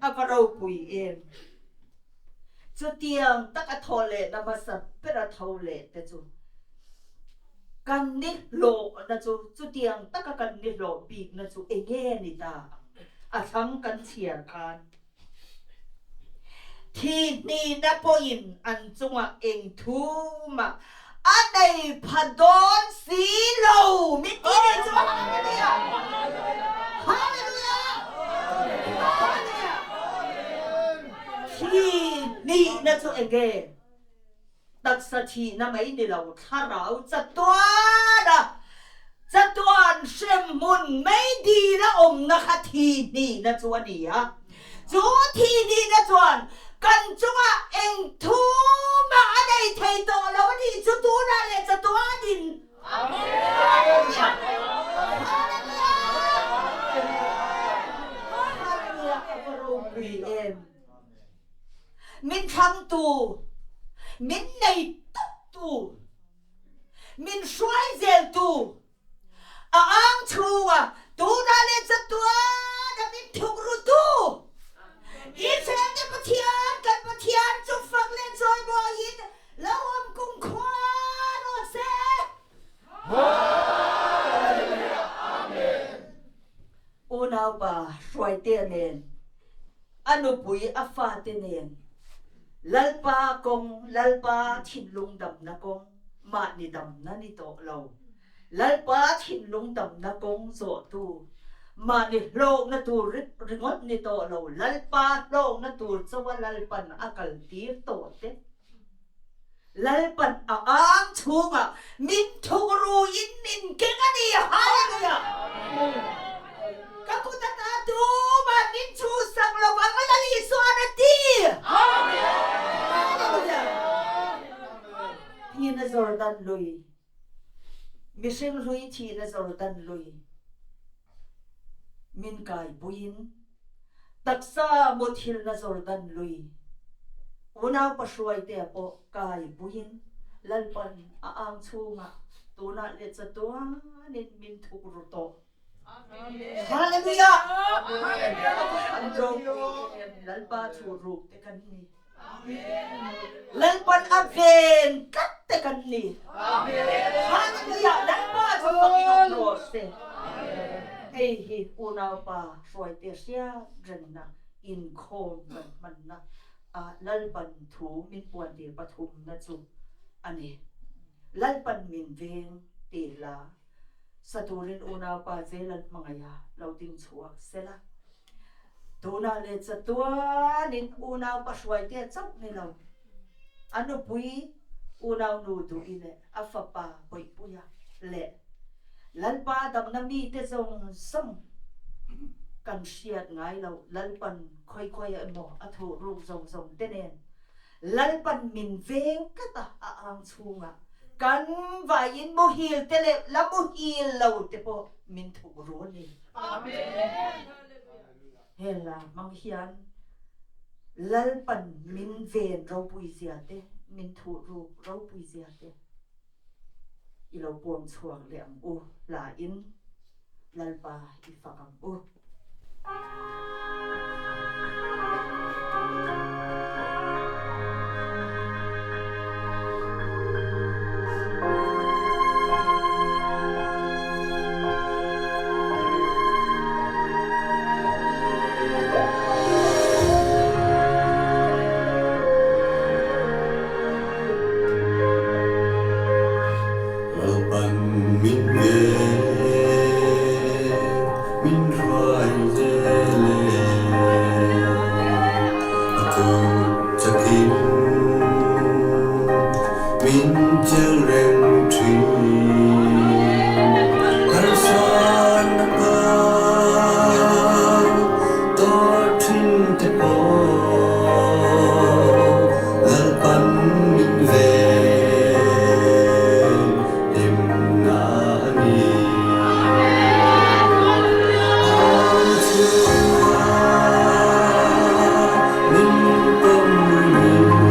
A va ropui em! Chutiang tak a thaw lehna hmasa ber a tho leh te chu kan nihlawhna chu chutiang taka kan nihlawh bikna chu enge ni ta ang? A thlang kan chhiar khan Thi hnihna pawhin an chungah eng thu mah a nei pha dawn si lo. Min ti nei chu Hallelujah! Hallelujah! Hallelujah! Thi hnihna chu enge? Taksa thihna mai ni lo, thlarau chatuana chatuan hremhmun mei dila awmna kha thi hnihna chu a ni a. Chu thi hnihna chuan kan chungah eng thu mah a nei thei tawh lo a nih chu tunah leh chatuanin. Hallelujah! A va ropui em! Min thlangtu, min neituptu, min hruai zeltu, a ang chhunga tunah leh chatuan a min thukrutu, Israel te Pathian, kan Pathian chu fak leh chawimawiin lo awm kumkhua rawh se. Unau. Hruaitea nen, a nupui a fate nen, Lalpa kawng, Lalpa thinlung damna kawng, mahni damna ni tawh lo. Lalpa thinlung damna kawng zawhtu, mahni hlawkna tur ringawt ni tawh lo, Lalpa hlawkna tur chawa Lalpan a kaltir tawh te. Lalpan a ang chhungah min thuk ruin min keng a ni. Hallelujah! Ka kut ata tumah min chhuhsak lo vang Lal Isuan a ti. Hallelujah! Thihna Jordan lui, mihring hlui thihna Jordan lui min kaipuiin Taksa muthilna Jordan lui unau pahruaitea pawh kai puiin Lalpan a ang chhungah tunah leh chatuanin min thuk ru tawh. Hallelujah! An ropui em Lalpa thu ruk te kan ni. Lalpan a ven tlat te kan ni. Hallelujah! Lalpa chu fakin awm rawh se. Hei hi unaupa hruaite hriat rengna inkhawm kan hmanna a Lalpan thu min puantir pathumna chu a ni. Lalpan min veng ti hla sa turin unaupa Zelan hmangaiha lo ding chhuak sela. Tunah leh chatuanin unau pa hruaitea chauh ni lo, a nupui unaunu duhi leh a fapa Bawihpuia leh Lalpa damna mite zawng zawng kan hriat ngai loh Lalpan khawikhawi emaw a thuh ruk zawng zawng te nen Lalpan min veng tlat a, a ang chhungah kan vaiin muhil te leh la muhil lo te pawh min thuk ru a ni. He hla hmang hian Lalpan min ven ropui zia te, min thuh ruk ropui zia te i lo puang chhuak leh ang u. Hla in Lalpa i fak ang u. Lalpan min veng, min hruai zel e. A kut chakin min chelh reng thin. Harsatna kar tawr thin te pawh Lalpan min ven hlimna a ni. Ang chhunga min pawm ringin.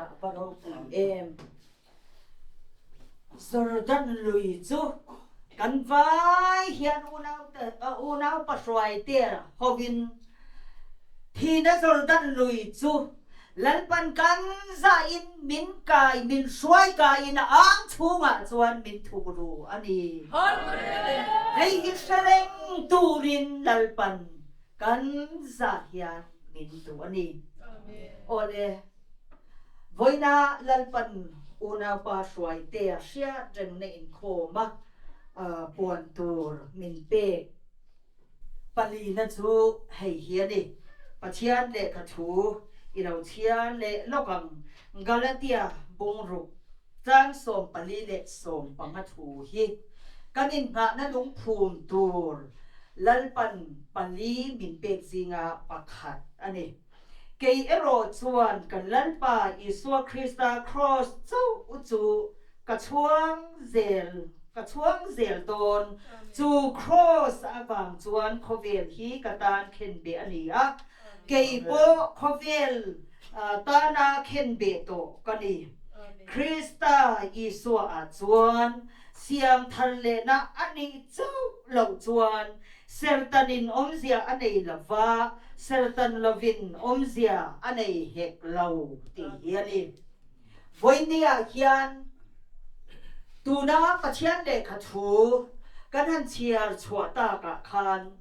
Hallelujah a va ropui em. Jordan lui chu kan vai hian unau pahruai te hovin thihna Jordan lui chu Lalpan kan zahin min kai min hruai kaiin a ang chhungah chuan min thuk ru a ni. Hei hi hre reng turin Lalpan kan zah hian min duh a ni. Awle, vawiina Lalpan unaupa hruaitea hriat rengna inkhawm a puan tur min pek palina chu hei hi a ni, Pathian lehkha thu i lo chhiar leh lawk ang, Galatia bungruk Tlang 44 thu hi kan inngahna lungphum tur Lalpan pali min pek zinga pakhat a ni. Kei erawh chuan kan Lalpa Isua Krista Kraws chauh chu ka chhuang zel ka chhuang zel dawn. Chu Kraws avang chuan khawvel hi ka tan khenbeh a ni a, kei pawh khawvel Tana khenbeh tawh ka ni. Krista Isua ah chuan siam thar lehna a nih chauh loh chuan sertanin awmzia a nei lo va, sertan lovin awmzia a nei hek lo tih hi a ni. Vawinia hian tuna Pathian lehkha thu kan han chhiar chhuah takah khan,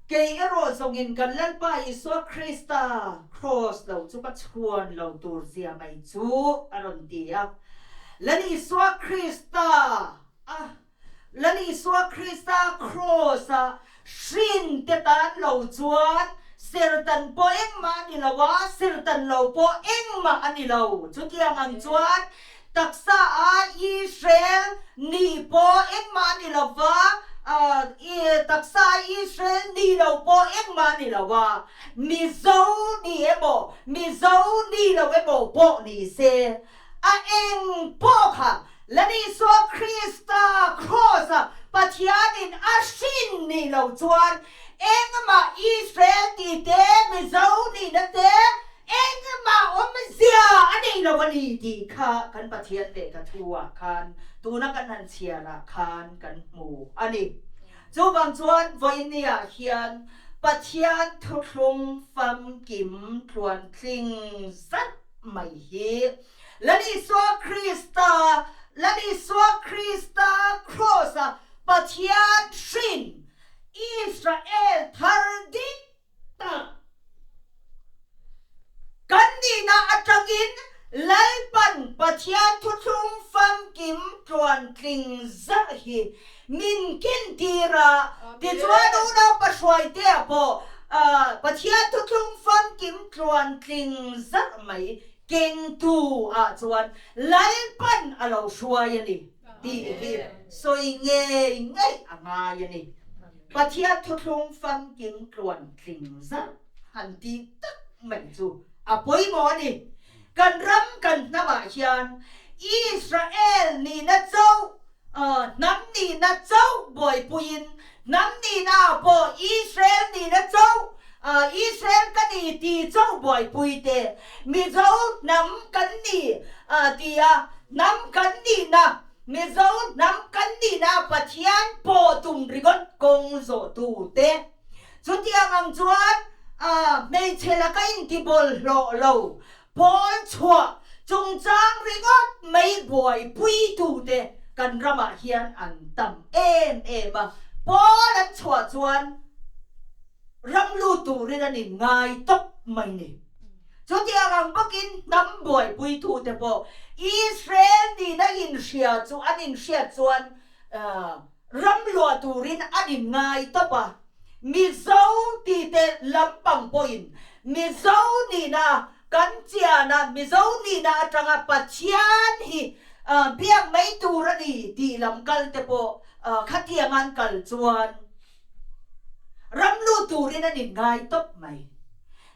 Kei erawh zawngin kan Lalpa Isua Krista Kraws lo chu ka chhuan lo tur zia mai chu a rawn ti a. Lal Isua Krista a Lal Isua Krista Kraws a hrin te tan lo chuan sertan pawh engmah a ni lo a, sertan lo pawh engmah a ni lo. Chutiang ang chuan Taksa a Israel ni pawh engmah a ni lo va, taksa a Israel ni lo pawh engmah a ni lo a, Mizo ni emaw, Mizo ni lo emaw pawh ni se, a eng pawh kha Lal Isua Krista Kraws-a Pathianin a hrin ni lo chuan engmah Israel ti te, Mizo nihna te, Engmah awmzia a nei lo a ni tih kha kan Pathian lehkha thu ah khan tuna kan han chhiar ah khan kan hmu a ni. Chuvang chuan vawiini ah hian Pathian thuthlung famkim tluantling zat mai hi Lal Isua Krista, Lal Isua Krista Kraws a Pathian hrin Israel thar dik tak. Kan nihna atangin Lalpan Pathian thuthlung famkim tluantling zarh hi min kentir a, tichuan unaupa Hruaitea pawh Pathian thuthlung famkim tluantling zarh mai kengtu ah chuan Lalpan a lo hruai a ni tih hi sawi ngei ngei a ngai a ni. Pathian thuthlung famkim tluan tling zar han tih tak mai chu a pawimawh a ni. Kan ram kan hnamah hian Israel nihna chauh, hnam nihna chauh buaipuiin hnam nihnaah pawh Israel nihna chauh, Israel ka ni ti chauh buaipui te, Mizo hnam kan ni tia hnam kan nihna Mizo hnam kan nihna Pathian pawh tum ringawt kawng zawhtu te. Chutiang ang chuan hmeichhe laka intibawlhhlawh lo pawl chhuah chungchang ringawt mai buaipuitu te kan ramah hian an tam em em a. Pawl an chhuah chuan ram lut turin an inngai tawp mai ni. Chutiang ang bawkin hnam buaipuitute pawh Israel nihna inhria chu an inhriat chuan ram luah turin an inngai tawp a. Mizo tite lampang pawhin Mizo nihna kan chian a, Mizo nihna atanga Pathian hi biak mai tur a ni tih lam kalte pawh khatiang an kal chuan ram lut turin an inngai tawp mai.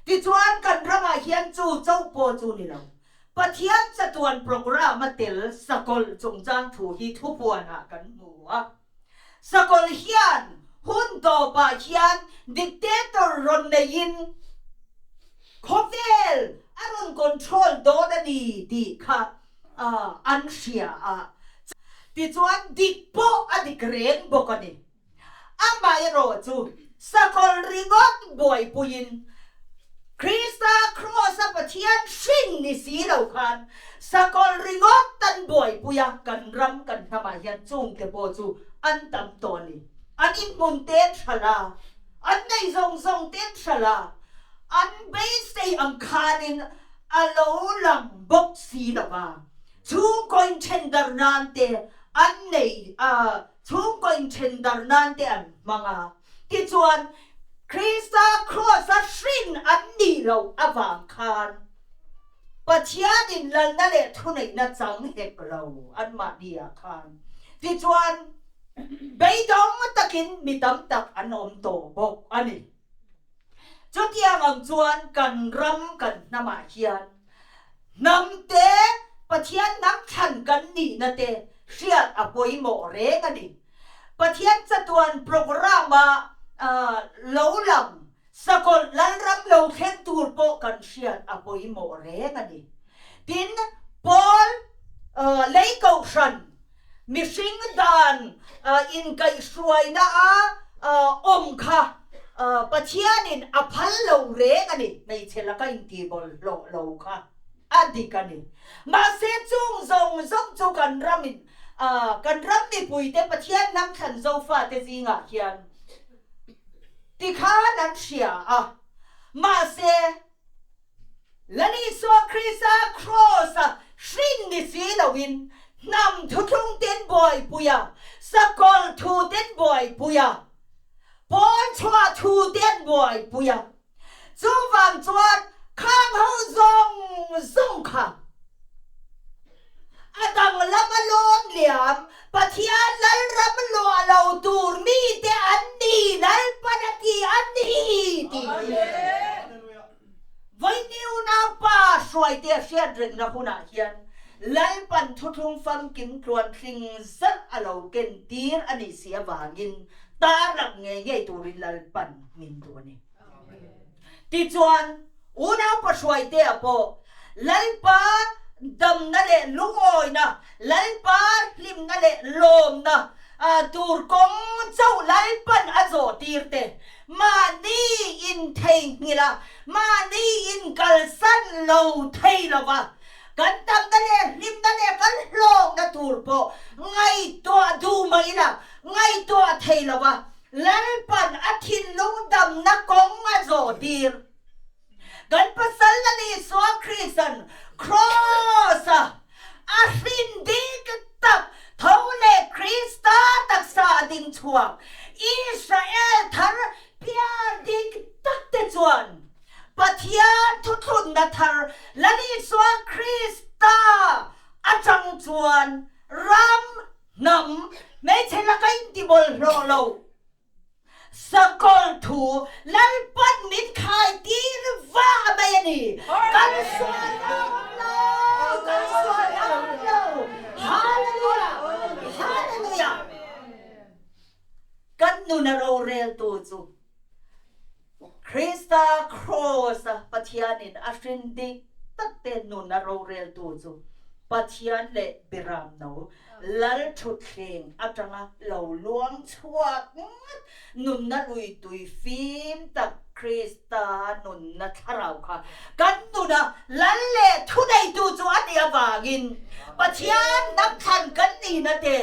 Tichuan kan ramah hian chu chauh pawh chu ni lo, Pathian chatuan programme a tel sakawlh chungchang thu hi thupuanah kan hmu a. Sakawlh hian hun tawpah hian dictator rawn neiin khawvel a rawn control dawn a ni tih kha an hria a. Tichuan dik pawh a dik reng bawk a ni. Amaherawh chu sakawlh ringawt buaipuiin Krista Kraws-a Pathian hrin ni si lo khan sakawlh ringawt an buaipui a, kan ram kan hnamah hian chungte pawh chu an tam tawh a ni. An inhmun te an hralh a, an nei zawng zawng te an hralh a, an beisei ang khanin a lo lang bawk si lo va, chhungkaw inthen dar nan te an nei a. Chhungkaw inthen dar nan te an hmang a, tichuan Krista Kraws-a hrin an nih loh avang khan Pathianin lalna leh thuneihna chang hek lo anmahni ah khan. Tichuan beidawng takin mi tam tak an awm tawh bawk a ni. Chutiang ang chuan kan ram kan hnamah hian hnam te Pathian hnam thlan kan nihna te hriat a pawimawh reng a ni. Pathian chatuan programme-a lo lang sakawlh Lalram lo thleng tur pawh kan hriat a pawimawh reng a ni. Tin, Paul lei kohhran Mihring dan inkaihhruaina a awm kha Pathianin a phal lo reng a ni. Hmeichhe laka intihbawlhhlawh lo kha a dik a ni. Mahse chung zawng zawng chu kan ramin kan ram mipuite Pathian hnam thlan Zofate zingah hian tikhan an hria a. Mahse. Lal Isua Krista Kraws-a hrin ni si loin hnam thuthlung ten buaipui a, sakawlh thu ten buaipui a, pawn chhuah thu ten buaipui a. Chuvang chuan khang ho zawng zawng kha A danglam a lawn liam, Pathian Lalram luah lo tur mite an ni, Lalpan a ti a ni tih hi Vawiini unaupa hruaite hriat rengna hunah hian Lalpan thuthlung famkim tluantling zalh a lo ken tir a nih si avangin tarlang ngei ngei turin Lalpan min duh a ni. Tichuan, unaupa hruaitea pawh Lalpa damna leh lungawina, Lalpa hlimna leh lawmna tur kawng chauh Lalpan a zawh tir te, mahni intheihnghilh a, mahni inkalsan lo thei lova, kan damna leh hlimna leh kan hlawkna tur pawh ngaihtuah duh mah ila, ngaihtuah thei lova, Lalpan a thinlung damna kawng a zawh tir. Kan pasal Lal Isua Krista'n Kraws-a a hrin dik tak tho leh Krista taksa a ding chhuak Israel thar pian dik tak te chuan Pathian thuthlunna thar Lal Isua Krista atang chuan ram Hnam hmeichhe laka intibawlhhlawh lo sakawlh thu Lalpan min khai tir vah mai a ni. Kan sual awm lo, kan sual awm lo. Hallelujah! Hallelujah! Kan nuna roreltu chu Krista Kraws-a Pathianin a hrin dik tak te nuna roreltu chu Pathian leh Biramno Lal thutthleng atanga lo luang chhuak ngat nunna lui tui fim tak Krista nunna thlarau kha kan nuna Lal leh thuneitu chu a nih avangin Pathian hnam thlan kan nihna te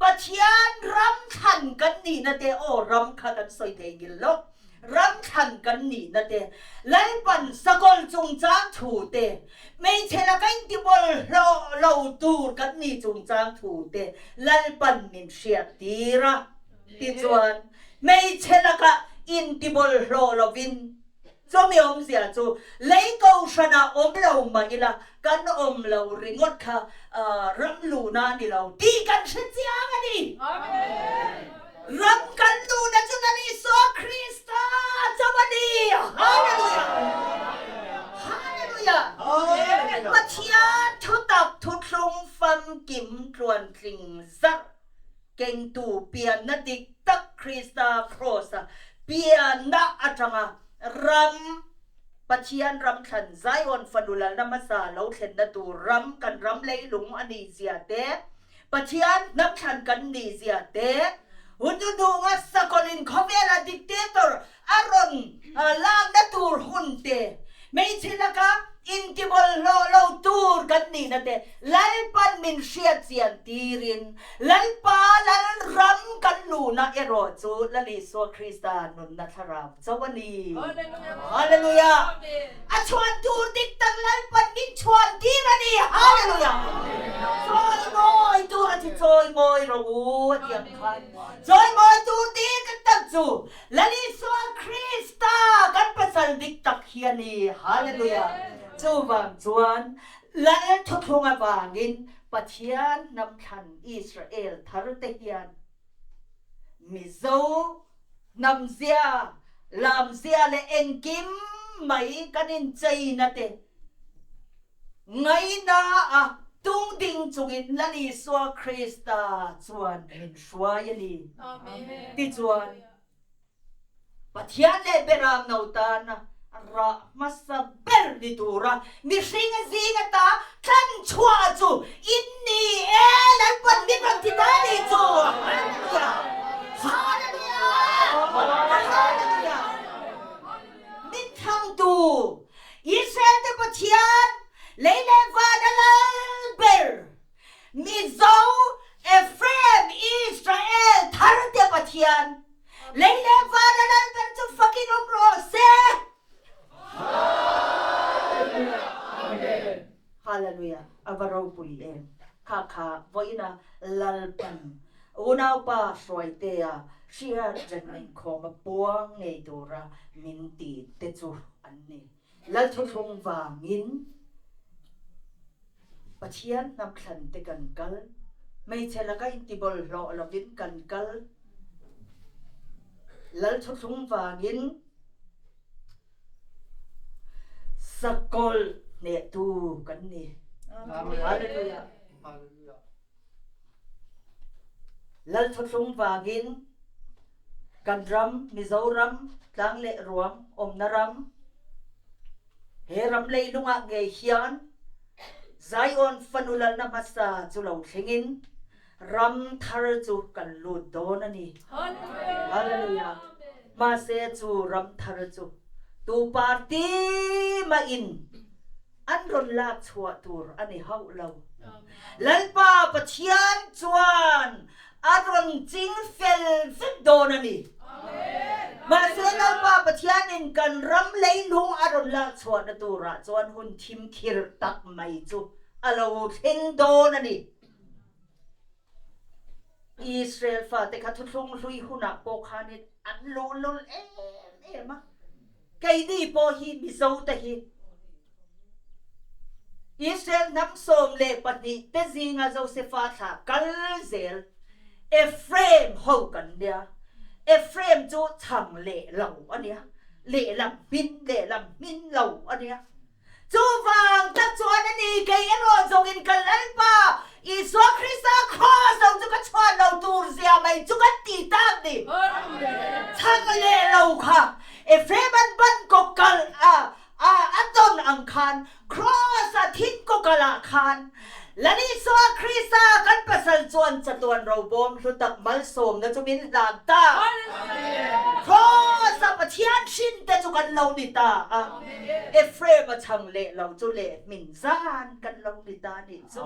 Pathian ram thlan kan nihna te, aw ram kha kan sawi thei ngil lo, ram thlan kan nihna te, Lalpan sakawlh chungchang thu te, hmeichhe laka intibawlhhlawh lo tur kan nih chungchang thu te Lalpan min hriat tir a. Tichuan, hmeichhe laka intibawlhhlawh lovin, Chumi awmzia chu lei kohhranah awm lo mah ila kan awm lo ringawt kha ram luhna a ni lo tih kan hre chiang a ni. Ram kan luhna chu Lal Isua Krista chauh a ni. Hallelujah! Hallelujah! Pathian thutak thuthlung famkim tluantling zarh Kengtu pianna dik tak Krista Kraws-a pianna atanga ram Pathian ram thlan Zion fanu lalna hmasa lo thlenna tur ram kan ram leilung a nih zia te, Pathian hnam thlan kan nih zia te, hun hnuhnunga sakawlhin khawvela dictator a rawn lakna tur hun te, hmeichhe laka intibawlhhlawh lo tur kan nihna te Lalpan min hriat chian tirin Lalpa Lalram kan luhna erawh chu Lal Isua Krista nunna thlarau chauh a ni. Hallelujah! A chhuan tur dik tak Lalpan min chhuan tir a ni. Hallelujah! Chawi mawi tur a chu chawi mawi rawh u a ti ang khan chawi mawi tur dik tak chu Lal Isua Krista kan pasal dik tak hi a ni. Hallelujah! Chuvang chuan Lal thuthlung avangin Pathian hnam thlan Israel thar te hian Mizo hnam zia, lam zia leh engkim mai kan incheina te Ngaina a tung ding chungin Lal Isua Krista chuan min hruai a ni. Tichuan, Pathian leh Beram no tana rah hmasa ber ni tura mihring zing ata thlan chhuah chu in ni e, Lalpan min rawn ti ta ni chu. Hallelujah! Hallelujah! Hallelujah! Min thlangtu Israel-te Pathian, lei leh van a lal ber, Mizo, Ephraim, Israel tharte Pathian, lei leh van a lal ber chu fakin awm rawh se. Hallelujah! A va ropui em! Kha kha vawiina Lalpan unaupa hruaitea hriat reng inkhawm a puang ngei tura min ti te chu an ni. Lalthuthlung vangin Pathian hnamthlan te kan kal, hmeichhe laka intibawlhhlawh lovin kan kal. Lalthuthlung vangin Sakawlh hnehtu kan ni. Hallelujah. Lalthuthlung vangin kan ram Mizoram tlang leh ruam awmna ram he ram leilung ah ngei hian Zion fanu lalna hmasa chu lo thlengin Ram thar chu kan lut dawn a ni. Hallelujah. Mahse chu ram thar chu tu party mah in an rawn lak chhuah tur a ni hauh lo. Lalpa Pathian chuan a rawn ching fel vek dawn a ni. Mahse Lalpa Pathian in kan ram leilung a rawn lak chhuahna turah chuan hun thim khirh tak mai chu a lo thleng dawn a ni. Israel fate kha thuthlung hlui hunah pawh khanin an luhlul em em a, keini pawh hi Mizote hi Israel hnam 12 te zinga Josefa thlah kal zel Ephraim ho kan nia, Ephraim chu chhang leh lo a nia, lehlam hmin lehlam hmin lo a nia. Chuvang tak chuan a ni, kei erawh zawngin ka Lalpa Isua Krista kraws lo chu ka chhuah lo tur zia mai chu kan ti tak ni. Chhang leh lo kha Ephraim an ban kaw kal a a tawn ang khan kraws a thin kaw kal ah khan Lal Isua Krista kan pasal chuan chatuan robawm hlu tak malsawmna chu min hlan ta. Kraws a Pathian hrin te chu kan lo ni ta a. Ephraim a chhang leh lo chu leh hmin zan kan lo ni ta nih chu.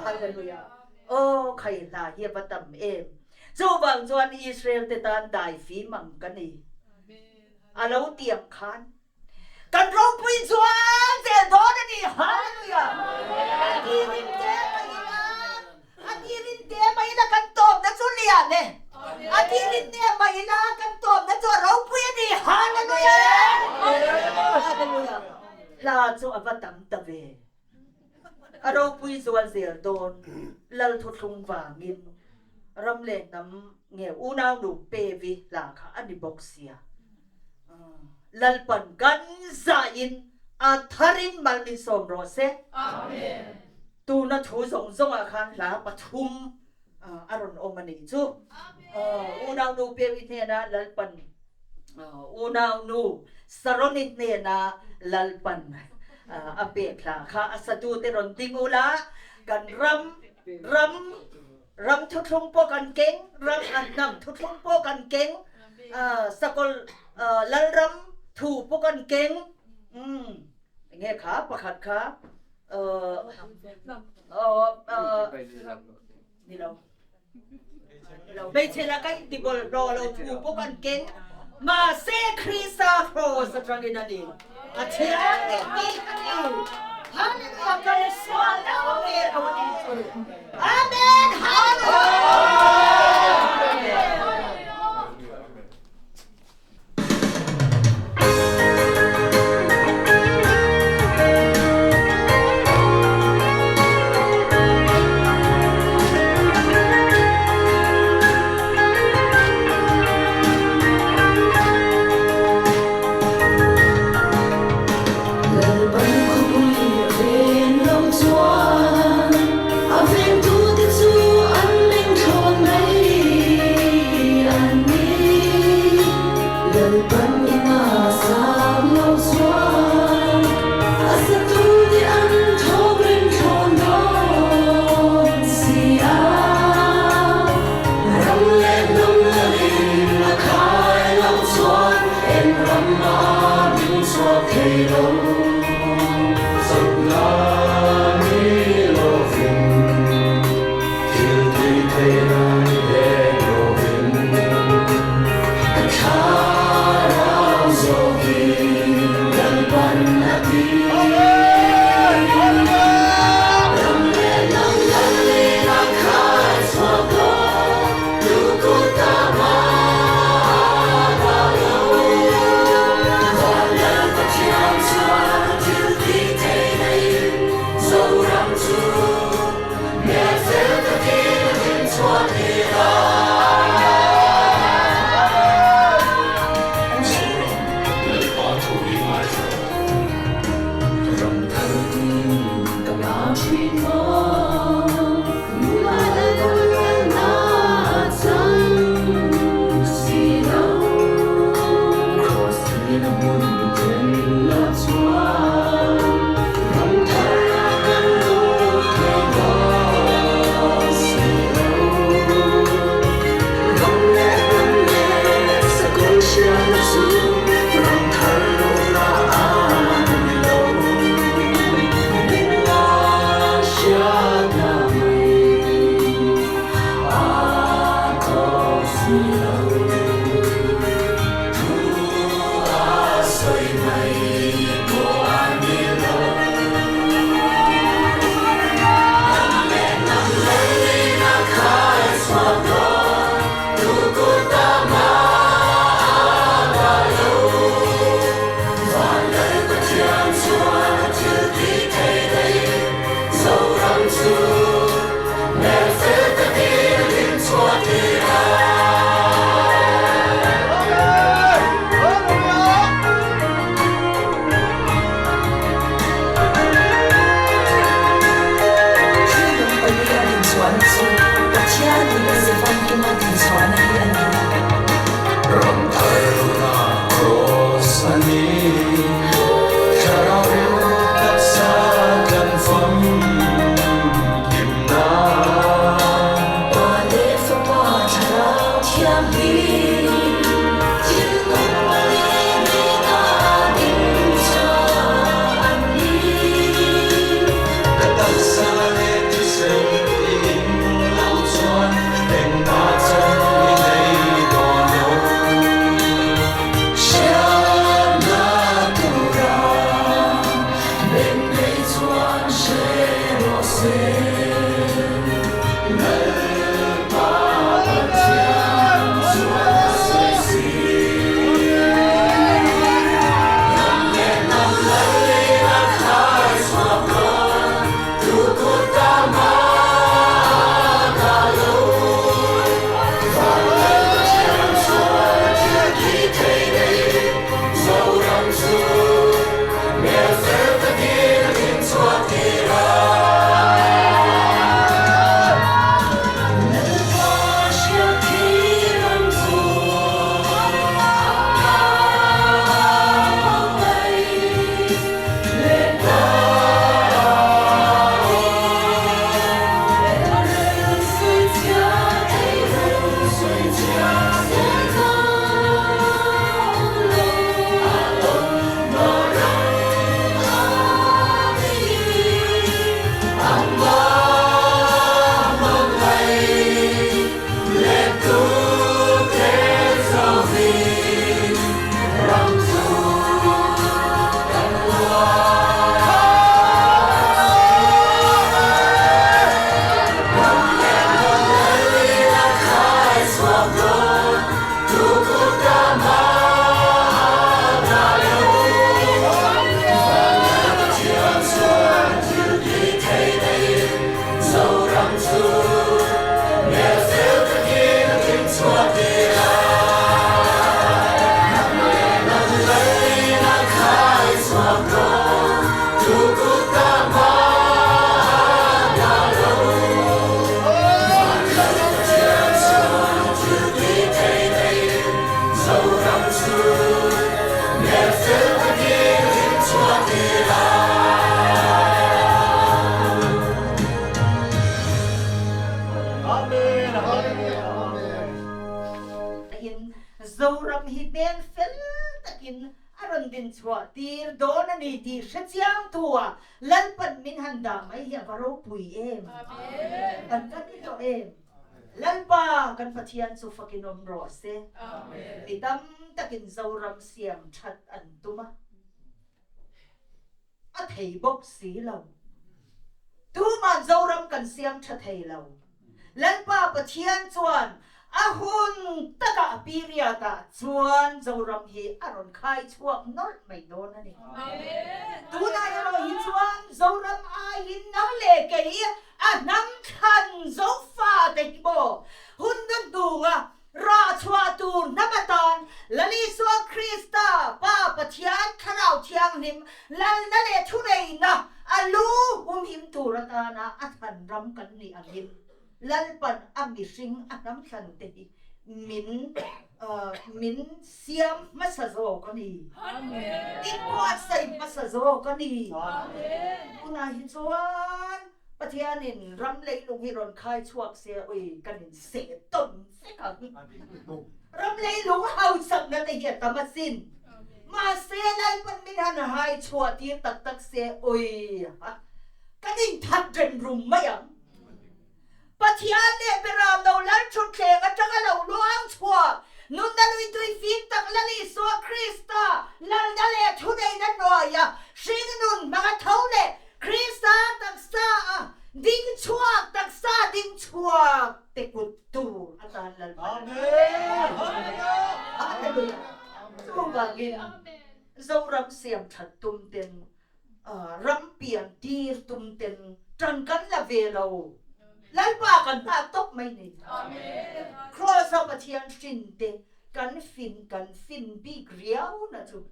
Hallelujah. Aw khai hla hi a va tam em. Chuvang chuan Israel te tan dai fim ang ka ni. A lo tiang khan kan ropui chuan zel dawn a ni. Hallelujah. A tirin te mai ila, a tirin te mai ila kan tawpna chu lian e. A tirin te mai ila kan tawpna chu a ropui a ni. Hallelujah. Hallelujah. Hla chu a va tam ta ve. A ropui zual zel dawn Lal thuthlung vangin ram leh hnam nge unau nu pevi hla kha a ni bawk sia. Lalpan kan zahin a tharin mal min sawm rawh se. Tuna thu zawng zawngah khan hla pathum a rawn awm a nih chu. Unau nu pevi hnena Lalpan. Unaunu Saroni hnena Lalpan a pek hla kha a satute rawn ding ula, kan ram ram ram thuthlung pawh kan keng, ram an hnam thuthlung pawh kan keng, sakawlh Lalram thu pawh kan keng. Enge kha pakhat kha ni lo. Hmeichhe laka intibawlhhlawh lo thu pawh kan keng. Mahse Krista kraws atangin a ni. A thianghlim bik a ni. Hallelujah kal sual lo ve lo a ni chu. Amen Hallelujah. Lalpan khawpui a ven lo chuan a vengtute chu an meng thlawn mai an ni. Lalpan ina sang lo chuan a satute an thawk reng thlawn dawn si a. Ram leh hnam lalin a khai lo chuan eng ram mah ding chhuak thei lo. Chakna ni lovin thil ti theihna ni hek lovin. Ka thlarau zawkin Lalpan a ti. Ram leh hnam lalin a khai chhuak dawn, tu kut ah mah a dah lo. Van Lal Pathian chuan. Zoram hi hmel fel takin a rawn din chhuah tir dawn a ni tih hre chiang tu a Lalpan min han dah mai hi a va ropui em! Kan kan i hlawh em? Lalpa kan Pathian chu fakin awm rawh se. Mi tam takin Zoram siam that an tum a, a thei bawk si lo. Tuman Zoram kan siam tha thei lo. Lalpa Pathian chuan a hun takah a period ah chuan Zoram hi a rawn khai chhuak nawlh mai dawn a ni. Tunah erawh hi chuan Zoram aiin nang leh kei a hnam thlan Zofa te hi maw hun nun dunga rah chhuah tur hnam atan Lal Isua Krista Pa Pathian Thlarau Thianghlim Lalna leh thuneihna a lu humhim tur atana a thlan ram kan nih angin Lalpan a mihring a hnam thlan te hi min min siam hmasa zawk a ni. Min buatsaih hmasa zawk a ni. Tunah hi chuan Pathianin ram leilung hi rawn khai chhuak se ui kan inseh tawn vek ang. Ram leilung hausakna te hi a tam asin. Mahse Lalpan min han hai chhuah tir tak tak se ui kan inthat rem rum mai ang. Pathian leh Beram lo lal thutthleng atanga lo luang chhuak, nunna lui tui fim tak Lal Isua Krista lalna leh thuneihna hnuaia hringnun hmanga tho leh Krista taksa a ding chhuak taksa ding chhuak te kut tur atan Lalpan a Hallelujah! Chuvangin Zoram siam that tum ten ram pian tir tum ten tan kan la ve lo. Lalpa kan nghak tawp mai ni. Kraws a Pathian hrin te kan fin kan fin bik riau na chu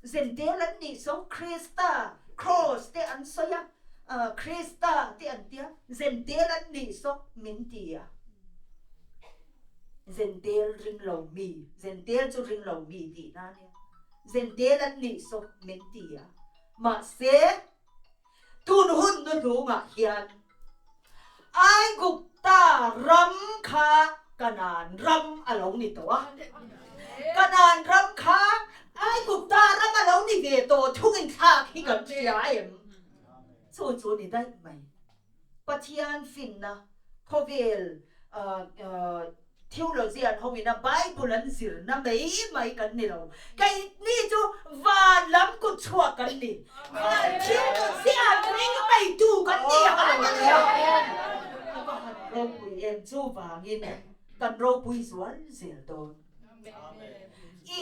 Zentel an nih so Krista Kraws te an sawi a, Krista te an tia Zentel an nih so min ti a. Zentel ring lo mi, Zentel chu ring lo mi tihna a nia. Zentel an nih so min ti a. Mahse tun hun nu hlungah hian Aigupta ram kha Kanaan ram a lo ni tawh a. Kanaan ram kha Aigupta ram a lo ni ve tawh thungin thlak hi kan hria em? Chu chu ni daih mai. Pathian finna khawvel theologian ho ina Bible an zirna mai mai kan ni lo. Keini chu van lam kut chhuak kan ni. Van theologian ring meitu kan ni a hallelujah. A va han ropui em chuvangin kan ropui zual zel dawn.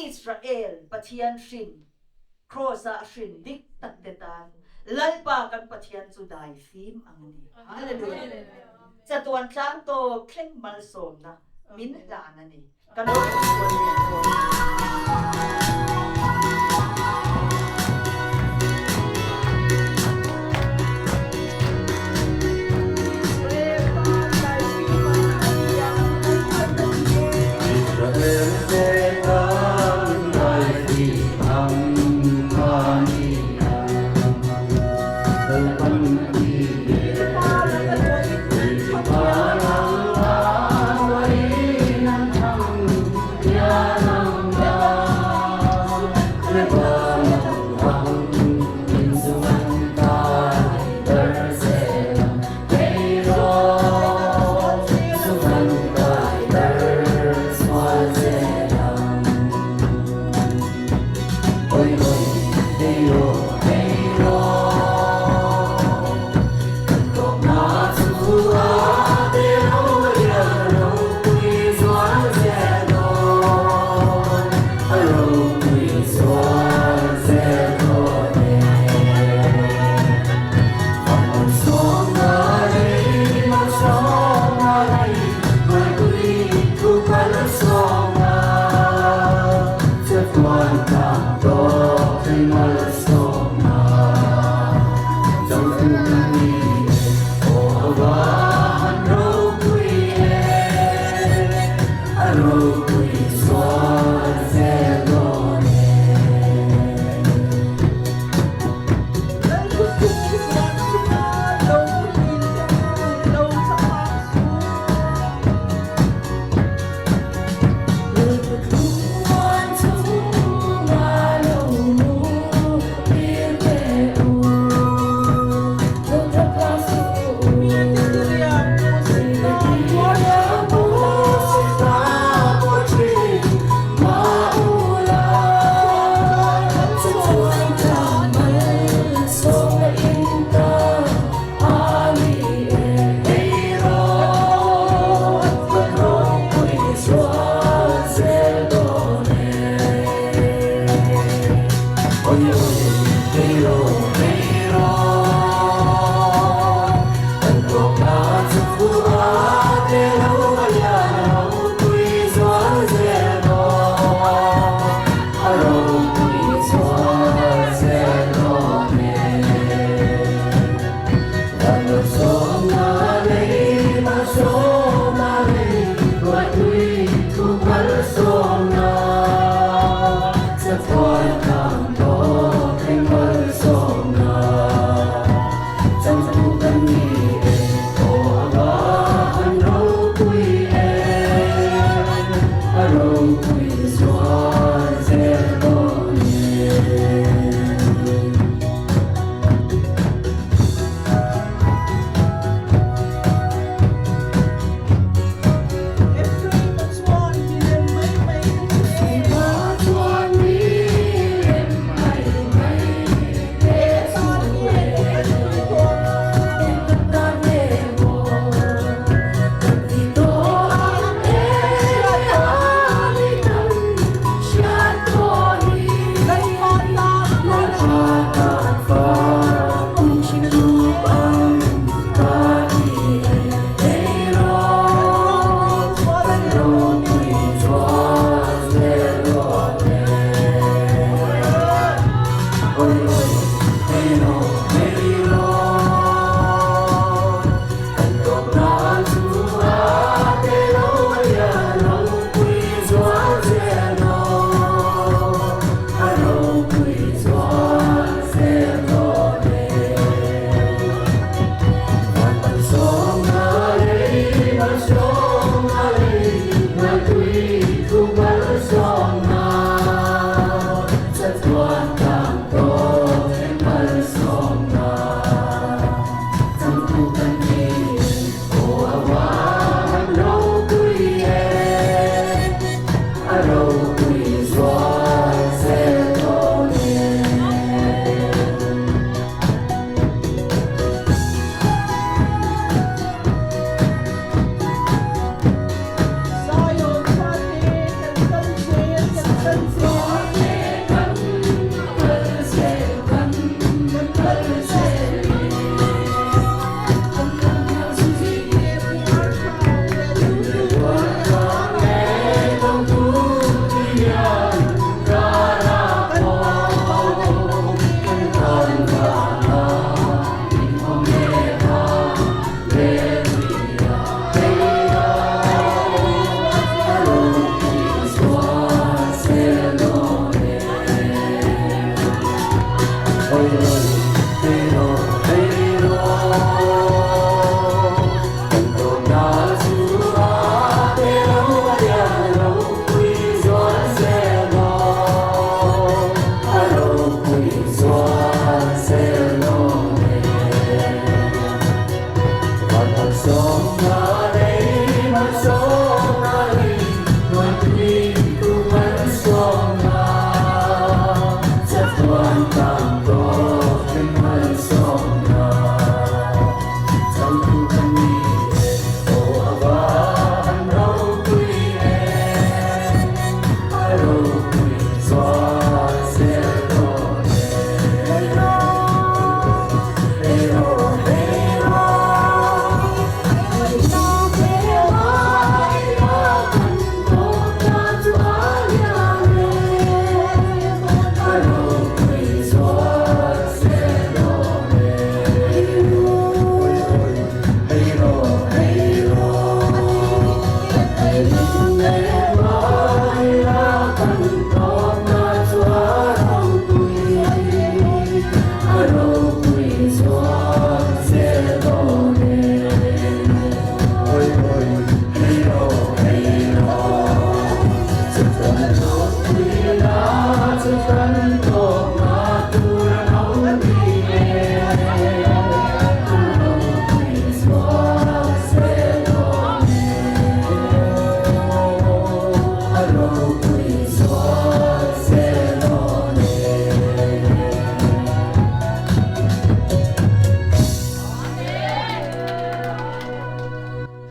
Israel Pathian hrin Kraws-ah hrin dik tak te tan Lalpa kan Pathian chu dai fim ang a ni. Hallelujah! Chatuan tlang tawp thleng malsawmna min hlan a ni. Kan lo insual ve dawn. Israel te tan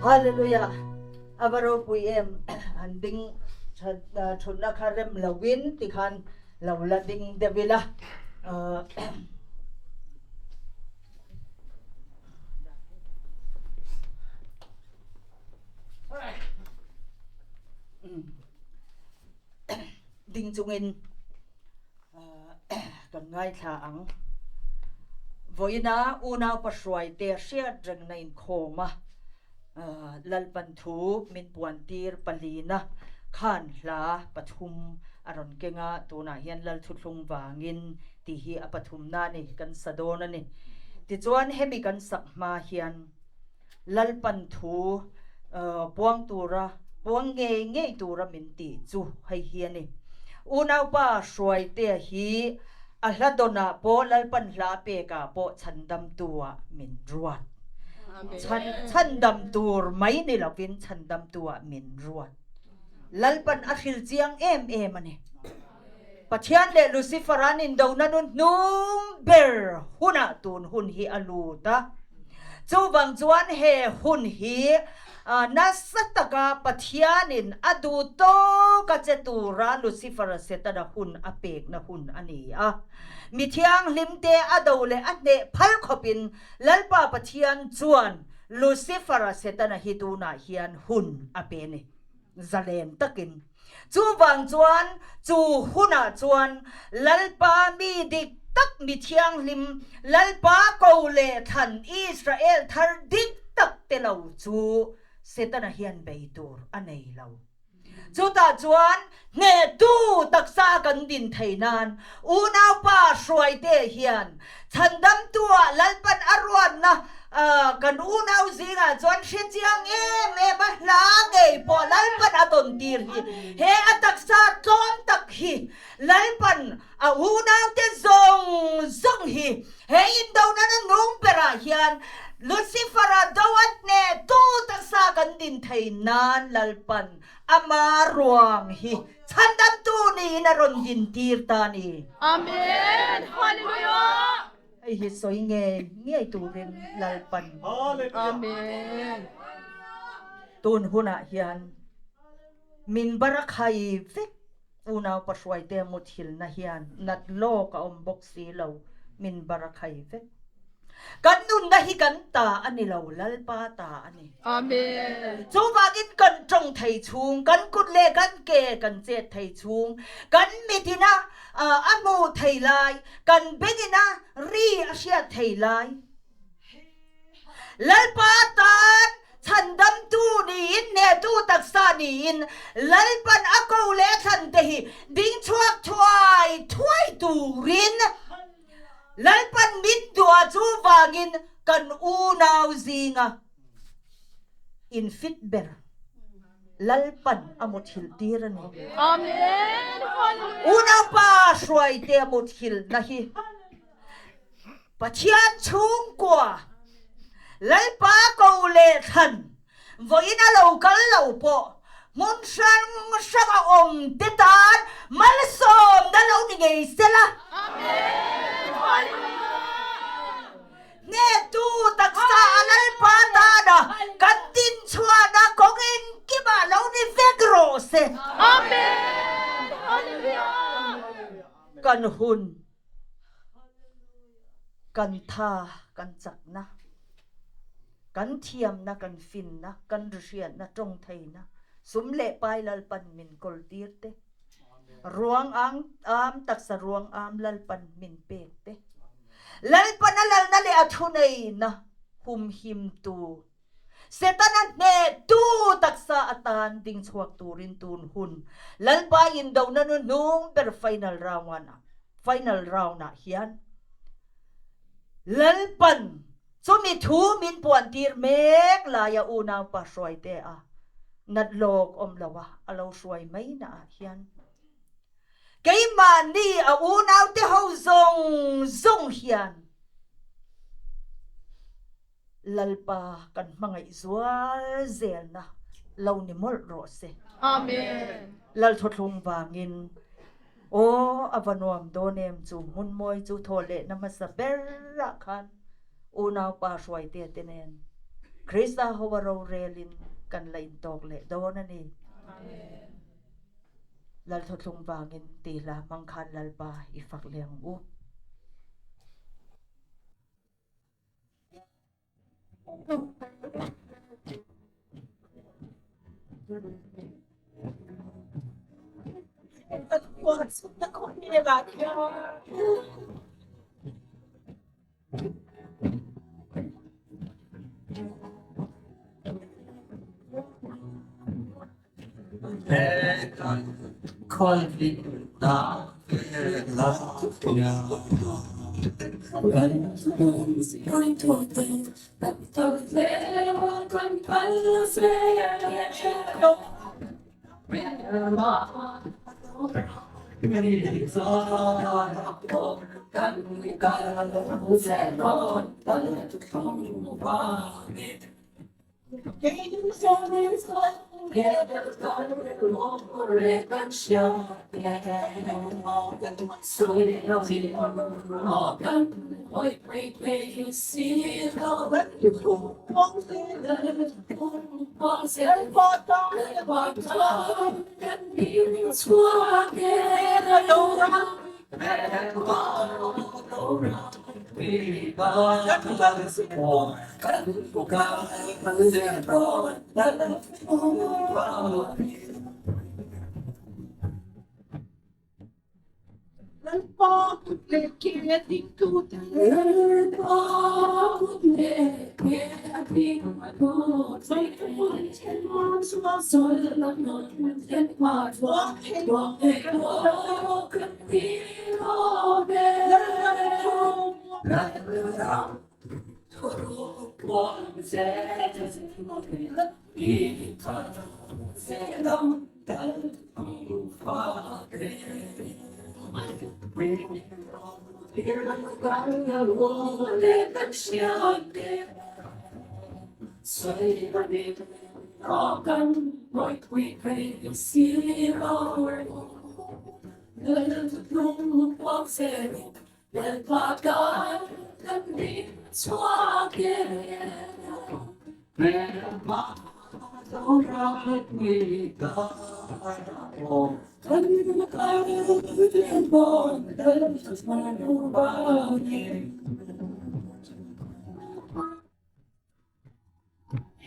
Hallelujah a va ropui em an ding thutna kha rem lovin tikhan lo la ding deuh ila. Ding chungin kan ngaithla ang. Vawiina unau pahruaite hriat rengna inkhawm a, Lalpan thu min puantir palina khan hla pathum a rawn keng a, tunah hian Lalthuthlung vangin tih hi a pathumna a ni, kan sa dawn a ni. Tichuan hemi kan sak hma hian Lalpan thu puang tura, puang ngei ngei tura min tih chu hei hi a ni. Unaupa Hruaitea hi a hla dawnah pawh Lalpan hla pekah pawh chhandamtu-ah min ruat. Chhan, chhandam tur mai ni lovin chhandamtu-ah min ruat. Lalpan a hril chiang em em a ni. Pathian leh Lucifer an indona nun hnung ber hunah tun hun hi a lut a. Chuvang chuan he hun hi nasa taka Pathianin a duh tawk a che tura Lucifer-a Setana hun a pekna hun a ni a. Mi thianghlimte a do leh a hneh phal khawpin Lalpa Pathian chuan Lucifer-a Setana hi tunah hian hun a pe a ni. Zalen takin. Chuvang chuan chu hunah chuan Lalpa mi dik tak mi thianghlim, Lalpa ko leh thlan Israel thar dik tak te lo chu Setana hian bei tur a nei lo. Chutah chuan hnehtu taksa kan din thei nan unaupa hruaite hian chhandamtua Lalpan a ruatna Kan unau zingah chuan hrechiang em em a hla ngei pawh Lalpan a tawn tir hi. He a taksa tlawm tak hi Lalpan a unaute zawng zawng hi he indona na nung berah hian Lucifer-a do a hneh tu taksa kan din thei nan Lalpan ama ruang hi chhandamtu niin a rawn din tir ta a ni. Amen. Hallelujah. Hei hi sawi ngei ngei turin Lalpan Amen. Tun hunah hian min barakhai vek unau pahruaite muthilna hian nat lawk a awm bawk si lo min barakhai vek. Kan nunna hi kan ta a ni lo, Lalpa ta a ni. Amen. Chuvangin kan tawng thei chhung, kan kut leh kan ke kan chet thei chhung, kan mit ina a hmuh thei lai, kan beng ina ri a hriat thei lai, Lalpa tan chhandamtu niin hnehtu taksa niin Lalpan a ko leh a thlan te hi ding chhuak thuai thuai turin Lalpan min duh a chuvangin kan unau zinga in fit ber Lalpan a muthilh tir a ni. Amen. Unaupa hruaite a muthilhna hi Pathian chhungkua Lalpa ko leh thlan vawiin a lo kal lo pawh hmun hrang hrang a awm te tan malsawmna lo ni ngei sela. Hnehtu taksa a Lalpa tana kan dinchhuahna kawng engkimah lo ni vek rawh se. Kan hun Kan tha, kan chakna, kan thiamna, kan finna, kan rihriatna, tawngtheina, sum leh pai Lalpan min kawltir te, ruang ang am taksa ruang am Lalpan min pek te, Lalpan a lalna leh a thuneina humhimtu Setana hnehtu taksa atan ding chhuak turin tun hun Lalpa indona nu hnung ber final round ah final round ah hian Lalpan chumi thu min puan tir mek laia unaupa hruaite a nat lawk awm lo a a lo hruai mai na ah hian Keimahni a unaute ho zawng zawng hian Lalpa kan hmangaih zual zelna lo ni mawlh rawh se. Amen. Lalthawthlung vangin aw a va nuam dawn em chu hmun mawi chu thaw lehna hmasa berah khan unaupa hruaite te nen Krista hoa rorelin kan la intawk leh dawn a ni. Amen. Lalthawthlung vangin ti hla hmang khan Lalpa i fak leh ang u.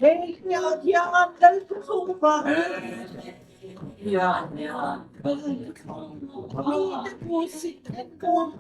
He hliah hian Lal thuthlung Mite puhsit enkawl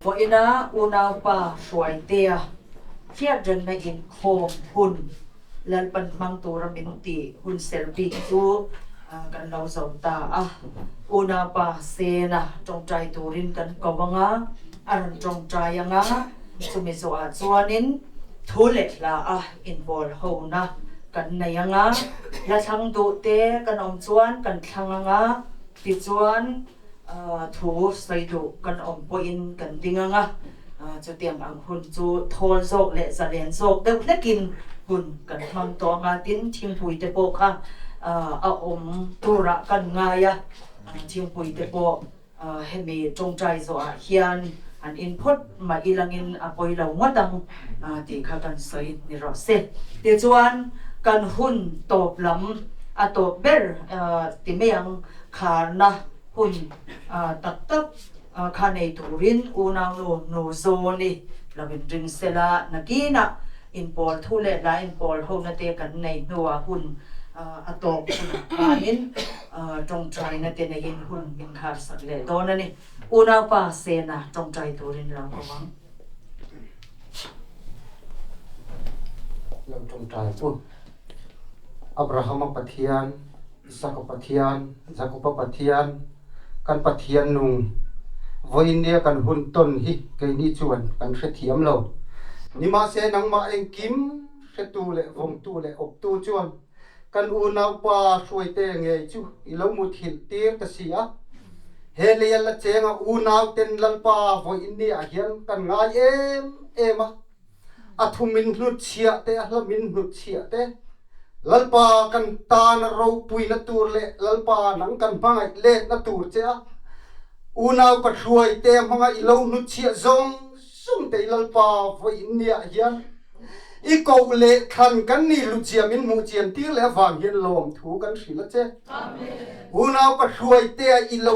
Vawiina unaupa Hruaitea hriatrengna inkhawm hun Lalpan hmang tura min tih hun ser bik chu Kan lo zo ta a, unaupa Sena tawngtai turin kan ko ang a, a rawn tawngtai ang a, chumi zawhah chuanin thu leh hla a inbawl hona kan nei ang a, hla thlang duh te kan awm chuan kan thlang ang a, tichuan thu sawi duh kan awm pawhin kan ding ang a, chutiang ang hun chu thawl zawk leh zalen zawk deuh hlekin hun kan hmang tawh ang a, tin thingpui te pawh kha a awm turah kan ngai a, thingpui te pawh hemi tawngtai zawhah hian an in phawt mah ilangin a pawi lo ngawt ang tih kha kan sawi ni rawh se. Tichuan kan hun tawp lam a tawp ber ti mai ang kharna hun tak tak kha nei turin unaunu nu Zawni lo inring sela nakinah inpawl thu leh hla inpawl hona te kan nei hnuah hun a tawp hunah khanin tawngtaina te neiin hun min kharsak leh dawn a ni. Unaupa Sena tawngtai turin lo ko ang. Lo tawngtai pu. Abrahama Pathian, Isaka Pathian, Jakoba Pathian, kan Pathian nung vawinia kan hun tawn hi keini chuan kan hrethiam lo. Nimahse nangmah engkim hretu leh vawngtu leh awptu chuan Kan unaupa hruaite ngei chu i lo muthilh tir ta si a. He leia la chenga unauten Lalpa vawiin ni ah hian kan ngai em em a. A thu min hnutchhiah te, a hla min hnutchhiah te, Lalpa kan tana ropuina tur leh Lalpa nang kan hmangaih letna tur che a unaupa hruaite hmanga i lo hnutchhiah zawng zawng te i Lalpa vawiin ni ah hian I koh leh thlan kan nih hlutzia min hmuh chian tir leh avang hian lawmthu kan hrilh a che. Unau ka hruaitea i lo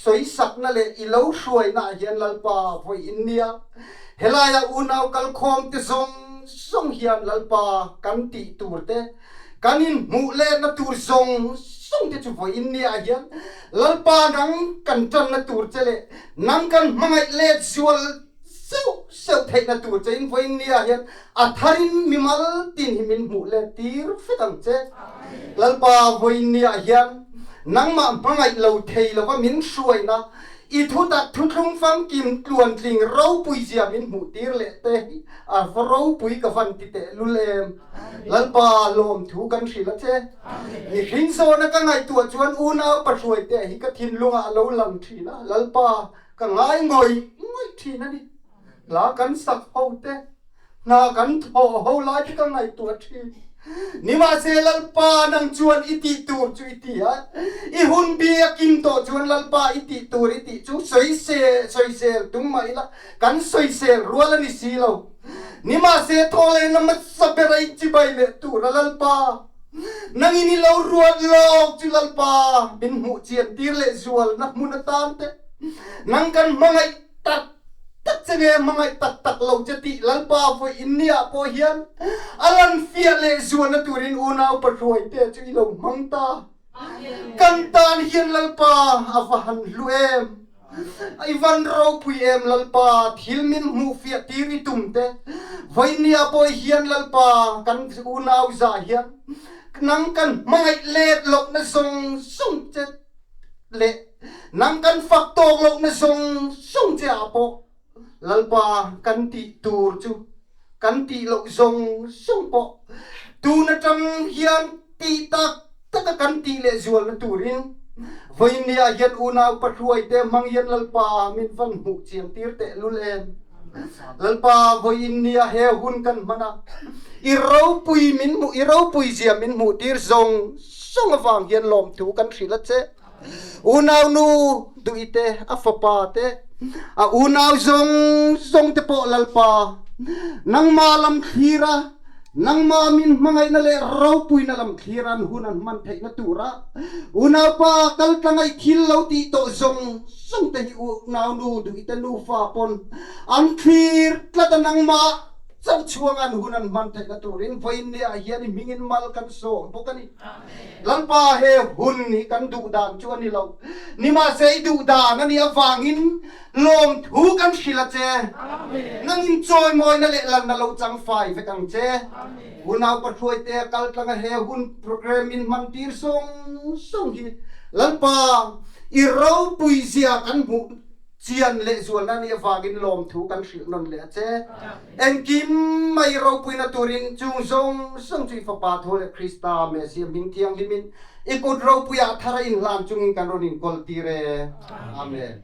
sawisakna leh i lo hruaina ah hian Lalpa vawi in nia. Helaia unau kalkhawm te zawng zawng hian Lalpa kan tih tur te, kan inhmuh lehna tur zawng zawng te chu vawi in nia ah hian Lalpa nang kan tanna tur che leh nang kan hmangaih let zual Seuh seuh theihna tur che in vawiin ni ah hian a tharin mimal tin hi min hmuh let tir vek ang che. Lalpa vawiin ni ah hian nangmah hmangaih lo thei lova min hruaina i thutak thuthlung famkim tluantling ropui zia min hmuh tir leh te hi a va ropui ka van ti teh lul em. Lalpa lawmthu kan hrilh a che. Mihring zawna ka ngaihtuah chuan unau pahruai te hi ka thinlungah a lo lang thin a, Lalpa Ka ngai ngawih ngawih thin a ni. Hla kan sak ho te, hna kan thawh ho lai te ka ngaihtuah thin. Nimahse Lalpa nang chuan i tih tur chu i ti a, i hun bi a kim tawh chuan Lalpa i tih tur i tih chu sawisel sawisel tum mah ila kan sawisel rual a ni si lo. Nimahse thawhlehna hmasa bera i chibai leh tur a Lalpa nangin i lo ruat lawk chu Lalpa min hmuh chian tir leh zualna hmun atan te Nang kan hmangaih tak tak che nge hmangaih tak tak lo che tih Lalpa vawi in ni ah pawh hian a lan fiah leh zualna turin unau pahruai te chu i lo hmang ta. Kan tan hian Lalpa a va han hlu em! I van ropui em Lalpa thil min hmuh fiah tir i tum te vawi ni ah pawh hian Lalpa kan unau zah hian nang kan hmangaih let lohna zawng zawng che leh nang kan fak tawk lohna zawng zawng che ah pawh Lalpa kan tih tur chu kan tih loh zawng zawng pawh tun atang hian tih tak taka kan tih leh zualna turin vawinia hian unau pahruai te hmang hian Lalpa min van hmuh chiang tir teh lul em. Lalpa vawinia he hun kan hman a, i ropui min hmuh i ropui zia min hmuh tir zawng zawng avang hian lawmthu kan hrilh a che. Unau nu duh te, a fapa te, a unau zawng zawng te pawh Lalpa, nangma lam thlir a, nangma min hmangaihna leh ropuina lam thlir an hun an hman theihna tura unaupa kal tlang a i thil lo tih tawh zawng zawng te hi unau nu duh te nufa pawn an thlir tlat a nangma. Chauh chhuang an hun an hman theihna turin vawiin ni ah hian i hmingin mal kan sawm bawk a ni. Lalpa he hun hi kan duh dan chu a ni lo. Nimahse i duh dan a nih avangin lawmthu kan hrilh a che. Nangin chawimawina leh lalna lo chang fai vek ang che. Unau Pahruaite a kal tlang a he hun program in hman tir sawng sawng hi Lalpa i ropui zia kan hmuh Chian leh zualna nih avangin lawmthu kan hrilh nawn leh a che. Engkim mai ropuina turin chung zawng zawng chu i Fapa tho leh Krista Messiah hming thianghlimin i kut ropuiah thar a inhlan chungin kan rawn inkawl tir e. Amen.